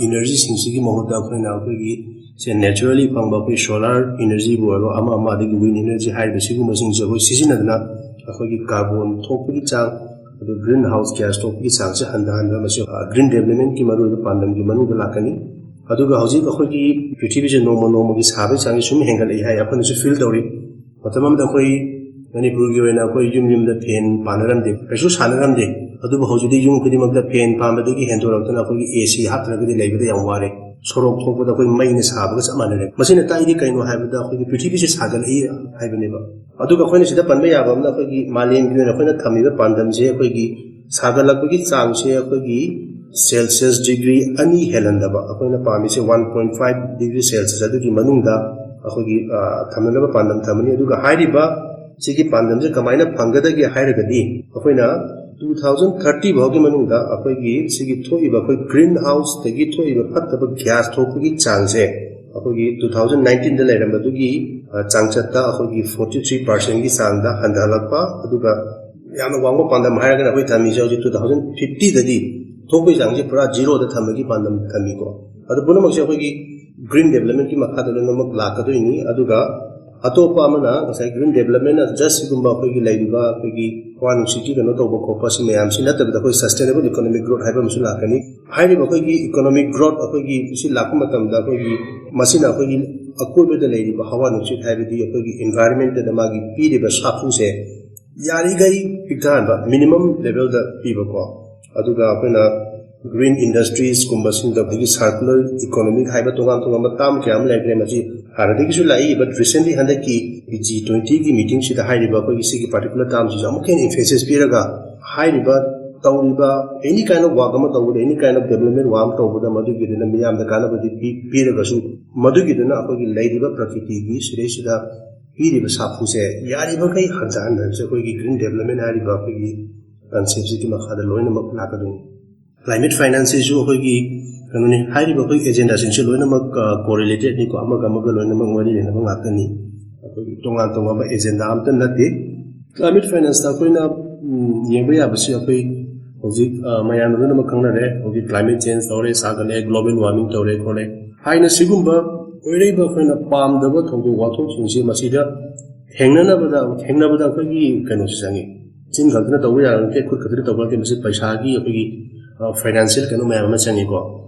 ꯏꯅꯔꯖꯤꯁꯤꯡꯁꯤꯒꯤ ꯃꯍꯨꯠꯇ ꯑꯩꯈꯣꯏꯅ ꯑꯩꯈꯣꯏꯒꯤ ꯁꯦ ꯅꯦꯆꯔꯦꯜꯂꯤ ꯐꯪꯕ ꯑꯩꯈꯣꯏ ꯁꯣꯂꯥꯔ ꯏꯅꯔꯖꯤꯕꯨ ꯑꯣꯏꯔꯣ, ꯑꯃ ꯑꯃ, ꯑꯗꯒꯤ ꯋꯤꯟ ꯏꯅꯔꯖꯤ ꯍꯥꯏꯔꯤꯕ ꯁꯤꯒꯨꯝꯕꯁꯤꯡꯁꯦ ꯑꯩꯈꯣꯏ ꯁꯤꯖꯤꯟꯅꯗꯨꯅ ꯑꯩꯈꯣꯏꯒꯤ ꯀꯥꯔꯕꯣꯟ ꯊꯣꯛꯄꯒꯤ ꯆꯥꯡ, ꯑꯗꯨ ꯒ꯭ꯔꯤꯟ ꯍꯥꯎꯁ ꯒ꯭ꯌꯥꯁ ꯊꯣꯛꯄꯒꯤ ꯆꯥꯡꯁꯦ ꯍꯟꯊꯍꯟꯕ, ꯃꯁꯤ ꯒ꯭ꯔꯤꯟ ꯗꯦꯕꯂꯞꯃꯦꯟꯀꯤ ꯃꯔꯨꯑꯣꯏꯕ ꯄꯥꯟꯗꯝꯒꯤ ꯃꯅꯨꯡꯗ ꯂꯥꯛꯀꯅꯤ꯫ ꯑꯗꯨꯒ ꯍꯧꯖꯤꯛ ꯑꯩꯈꯣꯏꯒꯤ ꯄ꯭ꯔꯤꯊꯤꯕꯤꯁꯦ ꯅꯣꯡꯃ ꯅꯣꯡꯃꯒꯤ ꯁꯥꯕꯒꯤ ꯆꯥꯡꯁꯦ ꯁꯨꯝ ꯍꯦꯟꯒꯠꯂꯛꯏ ꯍꯥꯏ, ꯑꯩꯈꯣꯏꯅꯁꯨ ꯐꯤꯜ ꯇꯧꯔꯤ꯫ ꯃꯇꯝ ꯑꯃꯗ ꯑꯩꯈꯣꯏ ꯃꯅꯤꯄꯨꯔꯒꯤ ꯑꯣꯏꯅ ꯑꯩꯈꯣꯏ ꯌꯨꯝ ꯌꯨꯝꯗ ꯐꯦꯟ ꯄꯥꯟꯅꯔꯝꯗꯦ, ꯀꯩꯁꯨ ꯁꯥꯟꯅꯔꯝꯗꯦ꯫ ꯑꯗꯨꯕꯨ ꯍꯧꯖꯤꯛꯇꯤ ꯌꯨꯝ ꯈꯨꯗꯤꯡꯃꯛꯇ ꯐꯦꯟ ꯄꯥꯟꯕꯗꯒꯤ ꯍꯦꯟꯗꯣꯔꯛꯇꯅ ꯑꯩꯈꯣꯏꯒꯤ ꯑꯦ ꯁꯤ ꯍꯥꯞꯇ꯭ꯔꯒꯗꯤ ꯂꯩꯕꯗ ꯌꯥꯝ ꯋꯥꯔꯦ꯫ ꯁꯣꯔꯣꯛ ꯊꯣꯛꯄꯗ ꯑꯩꯈꯣꯏ ꯃꯩꯅ ꯁꯥꯕꯒ ꯆꯞ ꯃꯥꯟꯅꯔꯦ꯫ ꯃꯁꯤꯅ ꯇꯥꯛꯏꯗꯤ ꯀꯩꯅꯣ ꯍꯥꯏꯕꯗ ꯑꯩꯈꯣꯏꯒꯤ ꯄ꯭ꯔꯤꯊꯤꯕꯤꯁꯦ ꯁꯥꯒꯠꯂꯛꯏ ꯍꯥꯏꯕꯅꯦꯕ꯫ ꯑꯗꯨꯒ ꯑꯩꯈꯣꯏꯅ ꯁꯤꯗ ꯄꯟꯕ ꯌꯥꯕ ꯑꯃꯅ ꯑꯩꯈꯣꯏꯒꯤ ꯃꯥꯂꯦꯝꯒꯤ ꯑꯣꯏꯅ ꯑꯩꯈꯣꯏꯅ ꯊꯝꯃꯤꯕ ꯄꯥꯟꯗꯝꯁꯦ ꯑꯩꯈꯣꯏꯒꯤ ꯁꯥꯒꯠꯂꯛꯄꯒꯤ ꯆꯥꯡꯁꯦ ꯑꯩꯈꯣꯏꯒꯤ ꯁꯦꯜꯁꯤꯌꯁ ꯗꯤꯒ꯭ꯔꯤ ꯑꯅꯤ ꯍꯦꯜꯍꯟꯗꯕ, ꯑꯩꯈꯣꯏꯅ ꯄꯥꯝꯃꯤꯁꯦ one point five degree Celsius ꯑꯗꯨꯒꯤ ꯃꯅꯨꯡꯗ ꯑꯩꯈꯣꯏꯒꯤ ꯊꯝꯅꯅꯕ ꯄꯥꯟꯗꯝ ꯊꯝꯃꯅꯤ꯫ ꯑꯗꯨꯒ ꯍꯥꯏꯔꯤꯕ ꯁꯤꯒꯤ ꯄꯥꯟꯗꯝꯁꯦ ꯀꯃꯥꯏꯅ ꯐꯪꯒꯗꯒꯦ ꯍꯥꯏꯔꯒꯗꯤ, ꯑꯩꯈꯣꯏꯅ ꯇꯨ ꯊꯥꯎꯖꯟ ꯊꯥꯔꯇꯤ ꯐꯥꯎꯒꯤ ꯃꯅꯨꯡꯗ ꯑꯩꯈꯣꯏꯒꯤ ꯁꯤꯒꯤ ꯊꯣꯛꯏꯕ ꯑꯩꯈꯣꯏ ꯒ꯭ꯔꯤꯟ ꯍꯥꯎꯁꯇꯒꯤ ꯊꯣꯛꯏꯕ ꯐꯠꯇꯕ ꯒ꯭ꯌꯥꯁ ꯊꯣꯛꯄꯒꯤ ꯆꯥꯡꯁꯦ ꯑꯩꯈꯣꯏꯒꯤ ꯇꯨ ꯊꯥꯎꯖꯟ ꯅꯥꯏꯟꯇꯤꯟꯗ ꯂꯩꯔꯝꯕꯗꯨꯒꯤ ꯆꯥꯡꯆꯠꯇ ꯑꯩꯈꯣꯏꯒꯤ ꯐꯣꯔꯇꯤ ꯊ꯭ꯔꯤ ꯄꯥꯔꯁꯦꯟꯒꯤ ꯆꯥꯡꯗ ꯍꯟꯊꯍꯜꯂꯛꯄ꯫ ꯑꯗꯨꯒ ꯌꯥꯝꯅ ꯋꯥꯡꯕ ꯄꯥꯟꯗꯝ ꯍꯥꯏꯔꯒꯅ ꯑꯩꯈꯣꯏ ꯊꯝꯃꯤꯁꯦ ꯍꯧꯖꯤꯛ ꯇꯨ ꯊꯥꯎꯖꯟ ꯐꯤꯐꯇꯤꯗꯗꯤ ꯊꯣꯛꯄꯒꯤ ꯆꯥꯡꯁꯦ ꯄꯨꯔꯥ ꯖꯤꯔꯣꯗ ꯊꯝꯕꯒꯤ ꯄꯥꯟꯗꯝ ꯊꯝꯃꯤꯀꯣ꯫ ꯑꯗꯨ ꯄꯨꯝꯅꯃꯛꯁꯦ ꯑꯩꯈꯣꯏꯒꯤ ꯒ꯭ꯔꯤꯟ ꯗꯦꯕꯂꯞꯃꯦꯟꯒꯤ ꯃꯈꯥꯗ ꯂꯣꯏꯅꯃꯛ ꯂꯥꯛꯀꯗꯣꯏꯅꯤ꯫ ꯑꯗꯨꯒ ꯑꯇꯣꯞꯄ ꯑꯃꯅ ꯉꯁꯥꯏ ꯒ꯭ꯔꯤꯟ ꯗꯦꯕꯂꯞꯃꯦꯟꯅ ꯖꯁ ꯁꯤꯒꯨꯝꯕ ꯑꯩꯈꯣꯏꯒꯤ ꯂꯩꯔꯤꯕ ꯑꯩꯈꯣꯏꯒꯤ ꯍꯋꯥ ꯅꯨꯡꯁꯤꯠꯀꯤ ꯀꯩꯅꯣ ꯇꯧꯕ ꯈꯣꯠꯄ ꯁꯤ ꯃꯌꯥꯝꯁꯤ ꯅꯠꯇꯕꯤꯗ ꯑꯩꯈꯣꯏ ꯁꯁꯇꯦꯅꯦꯕꯜ ꯏꯀꯣꯅꯣꯃꯤꯛ ꯒ꯭ꯔꯣꯠ ꯍꯥꯏꯕ ꯑꯃꯁꯨ ꯂꯥꯛꯀꯅꯤ꯫ ꯍꯥꯏꯔꯤꯕ ꯑꯩꯈꯣꯏꯒꯤ ꯏꯀꯣꯅꯣꯃꯤꯛ ꯒ꯭ꯔꯣꯠ ꯑꯩꯈꯣꯏꯒꯤ ꯁꯤ ꯂꯥꯛꯄ ꯃꯇꯝꯗ ꯑꯩꯈꯣꯏꯒꯤ ꯃꯁꯤꯅ ꯑꯩꯈꯣꯏꯒꯤ ꯑꯀꯣꯏꯕꯗ ꯂꯩꯔꯤꯕ ꯍꯋꯥ ꯅꯨꯡꯁꯤꯠ ꯍꯥꯏꯕꯗꯤ ꯑꯩꯈꯣꯏꯒꯤ ꯏꯟꯚꯥꯏꯔꯣꯟꯃꯦꯟꯇꯗ ꯃꯥꯒꯤ ꯄꯤꯔꯤꯕ ꯁꯥꯐꯨꯁꯦ ꯌꯥꯔꯤꯈꯩ ꯄꯤꯛꯊꯍꯟꯕ, ꯃꯤꯅꯤꯃꯝ ꯂꯦꯚꯦꯜꯗ ꯄꯤꯕꯀꯣ꯫ ꯑꯗꯨꯒ ꯑꯩꯈꯣꯏꯅ ꯒ꯭ꯔꯤꯟ ꯏꯟꯗꯁꯇ꯭ꯔꯤꯁꯀꯨꯝꯕꯁꯤꯡꯗ ꯑꯩꯈꯣꯏꯒꯤ ꯁꯥꯔꯀꯨꯂꯔ ꯏꯀꯣꯅꯣꯃꯤ ꯍꯥꯏꯕ ꯇꯣꯉꯥꯟ ꯇꯣꯉꯥꯟꯕ ꯇꯥꯝ ꯀꯌꯥ ꯑꯃ ꯂꯩꯈ꯭ꯔꯦ꯫ ꯃꯁꯤ ꯍꯥꯟꯅꯗꯒꯤꯁꯨ ꯂꯥꯛꯏ, but recently ꯍꯟꯗꯛꯀꯤ ꯖꯤ ꯇ꯭ꯋꯦꯟꯇꯤꯒꯤ ꯃꯤꯇꯤꯡꯁꯤꯗ ꯍꯥꯏꯔꯤꯕ ꯑꯩꯈꯣꯏꯒꯤ ꯁꯤꯒꯤ ꯄꯥꯔꯇꯤꯀꯨꯂꯔ ꯇꯥꯝꯁꯤꯁꯨ ꯑꯃꯨꯛꯀ ꯍꯦꯟꯅ ꯏꯝꯐꯦꯁꯤꯁ ꯄꯤꯔꯒ ꯍꯥꯏꯔꯤꯕ ꯇꯧꯔꯤꯕ any kind of work ꯑꯃ ꯇꯧꯕꯗ, any kind of development work ꯑꯃ ꯇꯧꯕꯗ ꯃꯗꯨꯒꯤꯗꯨꯅ ꯃꯤꯌꯥꯝꯗ ꯀꯥꯟꯅꯕꯗꯤ ꯄꯤ-, ꯄꯤꯔꯒꯁꯨ ꯃꯗꯨꯒꯤꯗꯨꯅ ꯑꯩꯈꯣꯏꯒꯤ ꯂꯩꯔꯤꯕ ꯄ꯭ꯔꯀꯤꯇꯤꯒꯤ ꯁꯤꯗꯩꯁꯤꯗ ꯄꯤꯔꯤꯕ ꯁꯥꯐꯨꯁꯦ ꯌꯥꯔꯤꯕꯃꯈꯩ ꯍꯟꯊꯍꯟꯕꯁꯦ ꯑꯩꯈꯣꯏꯒꯤ ꯒ꯭ꯔꯤꯟ ꯗꯦꯕꯂꯞꯃꯦꯟ ꯍꯥꯏꯔꯤꯕ ꯑꯩꯈꯣꯏꯒꯤ ꯀꯟꯁꯦꯞꯁꯤꯒꯤ ꯃꯈꯥꯗ ꯂꯣꯏꯅꯃꯛ ꯂꯥꯛꯀꯗꯣꯏꯅꯤ꯫ ꯀ꯭ꯂꯥꯏꯃꯦꯠ ꯐꯥꯏꯅꯥꯟꯁꯁꯤꯁꯨ ꯑꯩꯈꯣꯏꯒꯤ ꯀꯩꯅꯣꯅꯤ, ꯍꯥꯏꯔꯤꯕ ꯑꯩꯈꯣꯏꯒꯤ ꯑꯦꯖꯦꯟꯗꯥꯁꯤꯡꯁꯦ ꯂꯣꯏꯅꯃꯛ ꯀꯣꯔꯤꯂꯦꯇꯦꯠꯅꯤꯀꯣ, ꯑꯃꯒ ꯑꯃꯒ ꯂꯣꯏꯅꯃꯛ ꯃꯔꯤ ꯂꯩꯅꯕ ꯉꯥꯛꯇꯅꯤ꯫ ꯑꯩꯈꯣꯏꯒꯤ ꯇꯣꯉꯥꯟ ꯇꯣꯉꯥꯟꯕ ꯑꯦꯖꯦꯟꯗꯥ ꯑꯝꯇ ꯅꯠꯇꯦ꯫ ꯀ꯭ꯂꯥꯏꯃꯦꯠ ꯐꯥꯏꯅꯥꯟꯁꯇ ꯑꯩꯈꯣꯏꯅ ꯎꯝ, ꯌꯦꯡꯕ ꯌꯥꯕꯁꯤ ꯑꯩꯈꯣꯏ ꯍꯧꯖꯤꯛ ꯑ, ꯃꯌꯥꯝꯅ ꯂꯣꯏꯅꯃꯛ ꯈꯪꯅꯔꯦ, ꯍꯧꯖꯤꯛ ꯀ꯭ꯂꯥꯏꯃꯦꯠ ꯆꯦꯟꯖ ꯇꯧꯔꯦ, ꯁꯥꯒꯠꯂꯦ, ꯒ꯭ꯂꯣꯕꯦꯜ ꯋꯥꯔꯃꯤꯡ ꯇꯧꯔꯦ ꯈꯣꯠꯂꯦ ꯍꯥꯏꯅ ꯁꯤꯒꯨꯝꯕ ꯑꯣꯏꯔꯛꯏꯕ ꯑꯩꯈꯣꯏꯅ ꯄꯥꯝꯗꯕ ꯊꯧꯗꯣꯛ ꯋꯥꯊꯣꯛꯁꯤꯡꯁꯦ ꯃꯁꯤꯗ ꯊꯦꯡꯅꯅꯕꯗ, ꯊꯦꯡꯅꯕꯗ ꯑꯩꯈꯣꯏꯒꯤ ꯀꯩꯅꯣꯁꯤ ꯆꯪꯉꯤ꯫ ꯆꯤꯟ ꯈꯛꯇꯅ ꯇꯧꯕ ꯌꯥꯕ ꯅꯠꯇꯦ, ꯈꯨꯠ ꯈꯛꯇꯅ ꯇꯧꯕ ꯅꯠꯇꯦ, ꯃꯁꯤ ꯄꯩꯁꯥꯒꯤ ꯑꯩꯈꯣꯏꯒꯤ ꯐꯥꯏꯅꯥꯟꯁꯤꯌꯦꯜ ꯀꯩꯅꯣ ꯃꯌꯥꯝ ꯑꯃ ꯆꯪꯉꯤꯀꯣ꯫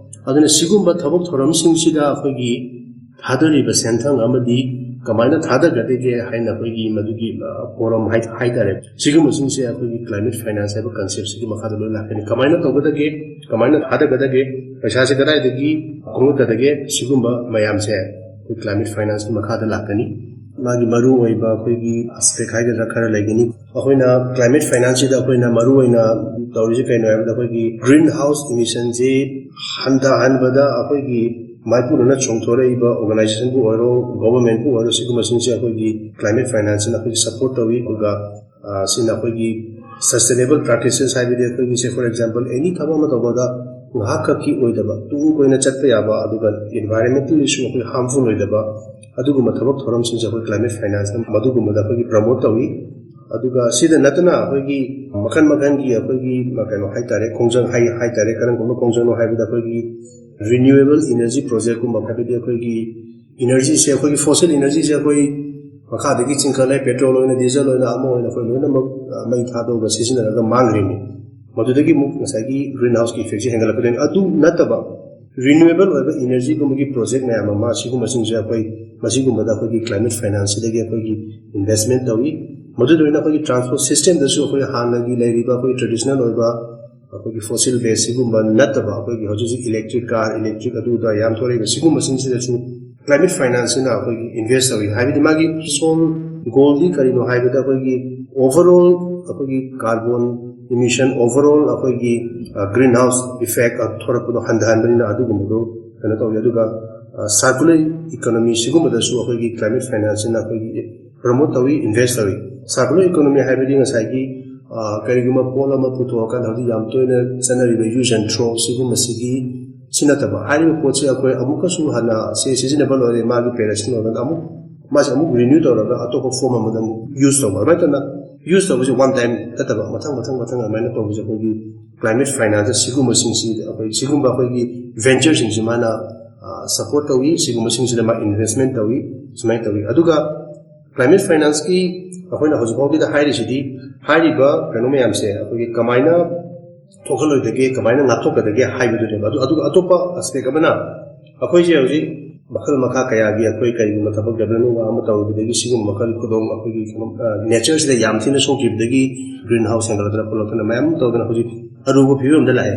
ꯑꯗꯨꯅ ꯁꯤꯒꯨꯝꯕ ꯊꯕꯛ ꯊꯧꯔꯝꯁꯤꯡꯁꯤꯗ ꯑꯩꯈꯣꯏꯒꯤ ꯊꯥꯗꯔꯤꯕ ꯁꯦꯟꯊꯪ ꯑꯃꯗꯤ ꯀꯃꯥꯏꯅ ꯊꯥꯗꯒꯗꯒꯦ ꯍꯥꯏꯅ ꯑꯩꯈꯣꯏꯒꯤ ꯃꯗꯨꯒꯤ ꯐꯣꯔꯝ ꯍꯥꯏꯇꯥꯔꯦ, ꯁꯤꯒꯨꯝꯕꯁꯤꯡꯁꯦ ꯑꯩꯈꯣꯏꯒꯤ ꯀ꯭ꯂꯥꯏꯃꯦꯠ ꯐꯥꯏꯅꯥꯟꯁ ꯍꯥꯏꯕ ꯀꯟꯁꯦꯞꯁꯤꯒꯤ ꯃꯈꯥꯗ ꯂꯣꯏ ꯂꯥꯛꯀꯅꯤ꯫ ꯀꯃꯥꯏꯅ ꯇꯧꯒꯗꯒꯦ, ꯀꯃꯥꯏꯅ ꯊꯥꯗꯒꯗꯒꯦ, ꯄꯩꯁꯥꯁꯦ ꯀꯗꯥꯏꯗꯒꯤ ꯈꯣꯝꯒꯠꯀꯗꯒꯦ, ꯁꯤꯒꯨꯝꯕ ꯃꯌꯥꯝꯁꯦ ꯑꯩꯈꯣꯏ ꯀ꯭ꯂꯥꯏꯃꯦꯠ ꯐꯥꯏꯅꯥꯟꯁꯀꯤ ꯃꯈꯥꯗ ꯂꯥꯛꯀꯅꯤ꯫ ꯃꯥꯒꯤ ꯃꯔꯨ ꯑꯣꯏꯕ ꯑꯩꯈꯣꯏꯒꯤ ꯑꯦꯁꯄꯦꯛ ꯍꯥꯏꯒꯗ꯭ꯔꯥ ꯈꯔ ꯂꯩꯒꯅꯤ꯫ ꯑꯩꯈꯣꯏꯅ ꯀ꯭ꯂꯥꯏꯃꯦꯠ ꯐꯥꯏꯅꯥꯟꯁꯁꯤꯗ ꯑꯩꯈꯣꯏꯅ ꯃꯔꯨ ꯑꯣꯏꯅ ꯇꯧꯔꯤꯁꯦ ꯀꯩꯅꯣ ꯍꯥꯏꯕꯗ, ꯑꯩꯈꯣꯏꯒꯤ ꯒ꯭ꯔꯤꯟ ꯍꯥꯎꯁ ꯏꯃꯤꯁꯟꯁꯤ ꯍꯟꯊꯍꯟꯕꯗ ꯑꯩꯈꯣꯏꯒꯤ ꯃꯥꯏꯄꯨꯅꯅ ꯆꯣꯡꯊꯣꯔꯛꯏꯕ ꯑꯣꯔꯒꯅꯥꯏꯖꯦꯁꯟꯕꯨ ꯑꯣꯏꯔꯣ, ꯒꯣꯚꯔꯟꯃꯦꯟꯠꯄꯨ ꯑꯣꯏꯔꯣ, ꯁꯤꯒꯨꯝꯕꯁꯤꯡꯁꯦ ꯑꯩꯈꯣꯏꯒꯤ ꯀ꯭ꯂꯥꯏꯃꯦꯠ ꯐꯥꯏꯅꯥꯟꯁꯁꯤꯅ ꯑꯩꯈꯣꯏꯒꯤ ꯁꯄꯣꯔꯠ ꯇꯧꯏ꯫ ꯑꯗꯨꯒ ꯑ, ꯁꯤꯅ ꯑꯩꯈꯣꯏꯒꯤ ꯁꯁꯇꯦꯅꯦꯕꯜ ꯄ꯭ꯔꯥꯛꯇꯤꯁꯦꯁ ꯍꯥꯏꯕꯗꯤ ꯑꯩꯈꯣꯏꯒꯤꯁꯦ, ꯐꯣꯔ ꯑꯦꯛꯖꯥꯝꯄꯜ, ꯑꯦꯅꯤ ꯊꯕꯛ ꯑꯃ ꯇꯧꯕꯗ ꯉꯥꯏꯍꯥꯛ ꯈꯛꯀꯤ ꯑꯣꯏꯗꯕ, ꯇꯨꯡ ꯀꯣꯏꯅ ꯆꯠꯄ ꯌꯥꯕ, ꯑꯗꯨꯒ ꯏꯟꯚꯥꯏꯔꯟꯃꯦꯟꯇꯦꯜꯂꯤꯁꯨ ꯑꯩꯈꯣꯏ ꯍꯥꯔꯝꯐꯨꯜ ꯑꯣꯏꯗꯕ, ꯑꯗꯨꯒꯨꯝꯕ ꯊꯕꯛ ꯊꯧꯔꯝꯁꯤꯡꯁꯦ ꯑꯩꯈꯣꯏ ꯀ꯭ꯂꯥꯏꯃꯦꯠ ꯐꯥꯏꯅꯥꯟꯁꯅ ꯃꯗꯨꯒꯨꯝꯕꯗ ꯑꯩꯈꯣꯏꯒꯤ ꯄ꯭ꯔꯃꯣꯠ ꯇꯧꯏ꯫ ꯑꯗꯨꯒ ꯁꯤꯗ ꯅꯠꯇꯅ ꯑꯩꯈꯣꯏꯒꯤ ꯃꯈꯜ ꯃꯈꯜꯒꯤ ꯑꯩꯈꯣꯏꯒꯤ ꯀꯩꯅꯣ ꯍꯥꯏꯇꯥꯔꯦ, ꯈꯣꯡꯖꯪ ꯍꯥꯏ ꯍꯥꯏꯇꯥꯔꯦ, ꯀꯔꯝꯕ ꯈꯣꯡꯖꯪꯅꯣ ꯍꯥꯏꯕꯗ ꯑꯩꯈꯣꯏꯒꯤ ꯔꯤꯅ꯭ꯌꯨꯑꯦꯕꯜ ꯏꯅꯔꯖꯤ ꯄ꯭ꯔꯣꯖꯦꯛꯀꯨꯝꯕ, ꯍꯥꯏꯕꯗꯤ ꯑꯩꯈꯣꯏꯒꯤ ꯏꯅꯔꯖꯤꯁꯦ, ꯑꯩꯈꯣꯏꯒꯤ ꯐꯣꯁꯤꯜ ꯏꯅꯔꯖꯤꯁꯦ ꯑꯩꯈꯣꯏ ꯃꯈꯥꯗꯒꯤ ꯆꯤꯡꯈꯠꯂꯦ, ꯄꯦꯇ꯭ꯔꯣꯜ ꯑꯣꯏꯅ, ꯗꯤꯖꯜ ꯑꯣꯏꯅ, ꯑꯃ ꯑꯣꯏꯅ ꯑꯩꯈꯣꯏ ꯂꯣꯏꯅꯃꯛ, ꯑ, ꯃꯩ ꯊꯥꯗꯣꯛꯑꯒ ꯁꯤꯖꯤꯟꯅꯔꯒ ꯃꯥꯡꯈ꯭ꯔꯤꯅꯤ꯫ ꯃꯗꯨꯗꯒꯤ ꯑꯃꯨꯛ ꯉꯁꯥꯏꯒꯤ ꯒ꯭ꯔꯤꯟ ꯍꯥꯎꯁꯀꯤ ꯏꯐꯦꯛꯁꯦ ꯍꯦꯟꯒꯠꯂꯛꯀꯗꯣꯏꯅꯤ꯫ ꯑꯗꯨ ꯅꯠꯇꯕ ꯔꯤꯅ꯭ꯌꯨꯑꯦꯕꯜ ꯑꯣꯏꯕ ꯏꯅꯔꯖꯤꯒꯨꯝꯕꯒꯤ ꯄ꯭ꯔꯣꯖꯦꯛ ꯃꯌꯥꯝ ꯑꯃ, ꯁꯤꯒꯨꯝꯕꯁꯤꯡꯁꯦ ꯑꯩꯈꯣꯏ ꯃꯁꯤꯒꯨꯝꯕꯗ ꯑꯩꯈꯣꯏꯒꯤ ꯀ꯭ꯂꯥꯏꯃꯦꯠ ꯐꯥꯏꯅꯥꯟꯁꯁꯤꯗꯒꯤ ꯑꯩꯈꯣꯏꯒꯤ ꯏꯟꯚꯦꯁꯃꯦꯟ ꯇꯧꯏ꯫ ꯃꯗꯨꯗ ꯑꯣꯏꯅ ꯑꯩꯈꯣꯏꯒꯤ ꯇ꯭ꯔꯥꯟꯁꯄꯣꯔꯠ ꯁꯤꯁꯇꯦꯝꯗꯁꯨ ꯑꯩꯈꯣꯏ ꯍꯥꯟꯅꯒꯤ ꯂꯩꯔꯤꯕ ꯑꯩꯈꯣꯏ ꯇ꯭ꯔꯦꯗꯤꯁꯅꯦꯜ ꯑꯣꯏꯕ ꯑꯩꯈꯣꯏꯒꯤ ꯐꯣꯁꯤꯜ ꯕꯦꯁ ꯁꯤꯒꯨꯝꯕ ꯅꯠꯇꯕ, ꯑꯩꯈꯣꯏꯒꯤ ꯍꯧꯖꯤꯛ ꯍꯧꯖꯤꯛ ꯏꯂꯦꯛꯇ꯭ꯔꯤꯛ ꯀꯥꯔ, ꯏꯂꯦꯛꯇ꯭ꯔꯤꯛ ꯑꯗꯨ ꯑꯗꯥ ꯌꯥꯝ ꯊꯣꯛꯂꯛꯏꯕ, ꯁꯤꯒꯨꯝꯕꯁꯤꯡꯁꯤꯗꯁꯨ ꯀ꯭ꯂꯥꯏꯃꯦꯠ ꯐꯥꯏꯅꯥꯟꯁꯁꯤꯅ ꯑꯩꯈꯣꯏꯒꯤ ꯏꯟꯚꯦꯁ ꯇꯧꯏ꯫ ꯍꯥꯏꯕꯗꯤ ꯃꯥꯒꯤ ꯁꯣꯜ ꯒꯣꯜꯗꯤ ꯀꯔꯤꯅꯣ ꯍꯥꯏꯕꯗ, ꯑꯩꯈꯣꯏꯒꯤ ꯑꯣꯚꯔꯑꯣꯜ ꯑꯩꯈꯣꯏꯒꯤ ꯀꯥꯔꯕꯣꯟ ꯏꯃꯤꯁꯟ, ꯑꯣꯚꯔꯑꯣꯜ ꯑꯩꯈꯣꯏꯒꯤ ꯒ꯭ꯔꯤꯟ ꯍꯥꯎꯁ ꯏꯐꯦꯛ ꯊꯣꯔꯛꯄꯗꯣ ꯍꯟꯊꯍꯟꯕꯅꯤꯅ ꯑꯗꯨꯒꯨꯝꯕꯗꯣ ꯀꯩꯅꯣ ꯇꯧꯏ꯫ ꯑꯗꯨꯒ ꯁꯥꯔꯀꯨꯂꯔ ꯏꯀꯣꯅꯣꯃꯤ ꯁꯤꯒꯨꯝꯕꯗꯁꯨ ꯑꯩꯈꯣꯏꯒꯤ ꯀ꯭ꯂꯥꯏꯃꯦꯠ ꯐꯥꯏꯅꯥꯟꯁꯁꯤꯅ ꯑꯩꯈꯣꯏꯒꯤ ꯄ꯭ꯔꯃꯣꯠ ꯇꯧꯏ, ꯏꯟꯚꯦꯁ ꯇꯧꯏ꯫ ꯁꯥꯔꯀꯨꯂꯔ ꯏꯀꯣꯅꯣꯃꯤ ꯍꯥꯏꯕꯗꯤ ꯉꯁꯥꯏꯒꯤ, ꯑ, ꯀꯔꯤꯒꯨꯝꯕ ꯄꯣꯠ ꯑꯃ ꯄꯨꯊꯣꯛꯑꯀꯥꯟꯗ ꯍꯧꯖꯤꯛ ꯌꯥꯝ ꯇꯣꯏꯅ ꯆꯠꯅꯔꯤꯕ ꯌꯨꯁ ꯑꯦꯟ ꯊ꯭ꯔꯣ ꯁꯤꯒꯨꯝꯕꯁꯤꯒꯤ, ꯁꯤ ꯅꯠꯇꯕ, ꯍꯥꯏꯔꯤꯕ ꯄꯣꯠꯁꯦ ꯑꯩꯈꯣꯏ ꯑꯃꯨꯛꯀꯁꯨ ꯍꯟꯅ ꯁꯤ ꯁꯤꯖꯤꯟꯅꯕ ꯂꯣꯏꯔꯦ, ꯃꯥꯒꯤ ꯄꯦꯔꯦꯁꯟ ꯑꯣꯏꯔꯀꯥꯟꯗ ꯑꯃꯨꯛ ꯃꯥꯁꯦ ꯑꯃꯨꯛ ꯔꯤꯅ꯭ꯌꯨ ꯇꯧꯔꯒ ꯑꯇꯣꯞꯄ ꯐꯣꯔꯝ ꯑꯃꯗ ꯑꯃꯨꯛ ꯌꯨꯁ ꯇꯧꯕ, ꯑꯗꯨꯃꯥꯏꯅ ꯇꯧꯅ ꯌꯨꯁ ꯇꯧꯕꯁꯦ ꯋꯥꯟ ꯇꯥꯏꯝ ꯅꯠꯇꯕ, ꯃꯊꯪ ꯃꯊꯪ ꯃꯊꯪ ꯑꯗꯨꯃꯥꯏꯅ ꯇꯧꯕꯁꯦ ꯑꯩꯈꯣꯏꯒꯤ ꯀ꯭ꯂꯥꯏꯃꯦꯠ ꯐꯥꯏꯅꯥꯟꯁꯇ ꯁꯤꯒꯨꯝꯕꯁꯤꯡꯁꯤ, ꯑꯩꯈꯣꯏ ꯁꯤꯒꯨꯝꯕ ꯑꯩꯈꯣꯏꯒꯤ ꯚꯦꯟꯆꯔꯁꯤꯡꯁꯤ ꯃꯥꯅ ꯁꯄꯣꯔꯠ ꯇꯧꯏ, ꯁꯤꯒꯨꯝꯕꯁꯤꯡꯁꯤꯗ ꯃꯥ ꯏꯟꯚꯦꯁꯃꯦꯟ ꯇꯧꯏ, ꯁꯨꯃꯥꯏꯅ ꯇꯧꯏ꯫ ꯑꯗꯨꯒ ꯀ꯭ꯂꯥꯏꯃꯦꯠ ꯐꯥꯏꯅꯥꯟꯁꯀꯤ ꯑꯩꯈꯣꯏꯅ ꯍꯧꯖꯤꯛ ꯐꯥꯎꯒꯤꯗ ꯍꯥꯏꯔꯤꯁꯤꯗꯤ, ꯍꯥꯏꯔꯤꯕ ꯀꯩꯅꯣ ꯃꯌꯥꯝꯁꯦ ꯑꯩꯈꯣꯏꯒꯤ ꯀꯃꯥꯏꯅ ꯊꯣꯛꯍꯜꯂꯣꯏꯗꯒꯦ, ꯀꯃꯥꯏꯅ ꯉꯥꯛꯊꯣꯛꯀꯗꯒꯦ ꯍꯥꯏꯕꯗꯨꯅꯦꯕ꯫ ꯑꯗꯨ, ꯑꯗꯨꯒ ꯑꯇꯣꯞꯄ ꯑꯦꯁꯄꯦꯛ ꯑꯃꯅ, ꯑꯩꯈꯣꯏꯁꯦ ꯍꯧꯖꯤꯛ ꯃꯈꯜ ꯃꯈꯥ ꯀꯌꯥꯒꯤ, ꯑꯩꯈꯣꯏ ꯀꯔꯤꯒꯨꯝꯕ ꯊꯕꯛ ꯗꯦꯕꯂꯞꯃꯦꯟ ꯑꯃ ꯇꯧꯔꯨꯕꯗꯒꯤ ꯁꯤꯒꯨꯝꯕ ꯃꯈꯜ ꯈꯨꯗꯣꯡ, ꯑꯩꯈꯣꯏꯒꯤ ꯀꯩꯅꯣ, ꯑ, ꯅꯦꯆꯔꯁꯤꯗ ꯌꯥꯝ ꯊꯤꯅ ꯁꯣꯛꯈꯤꯕꯗꯒꯤ ꯒ꯭ꯔꯤꯟ ꯍꯥꯎꯁ ꯍꯦꯟꯒꯠꯂꯛꯇꯅ ꯈꯣꯠꯂꯛꯇꯅ ꯃꯌꯥꯝ ꯑꯃ ꯇꯧꯗꯅ ꯍꯧꯖꯤꯛ ꯑꯔꯨꯕ ꯐꯤꯕꯝꯗ ꯂꯥꯛꯑꯦ꯫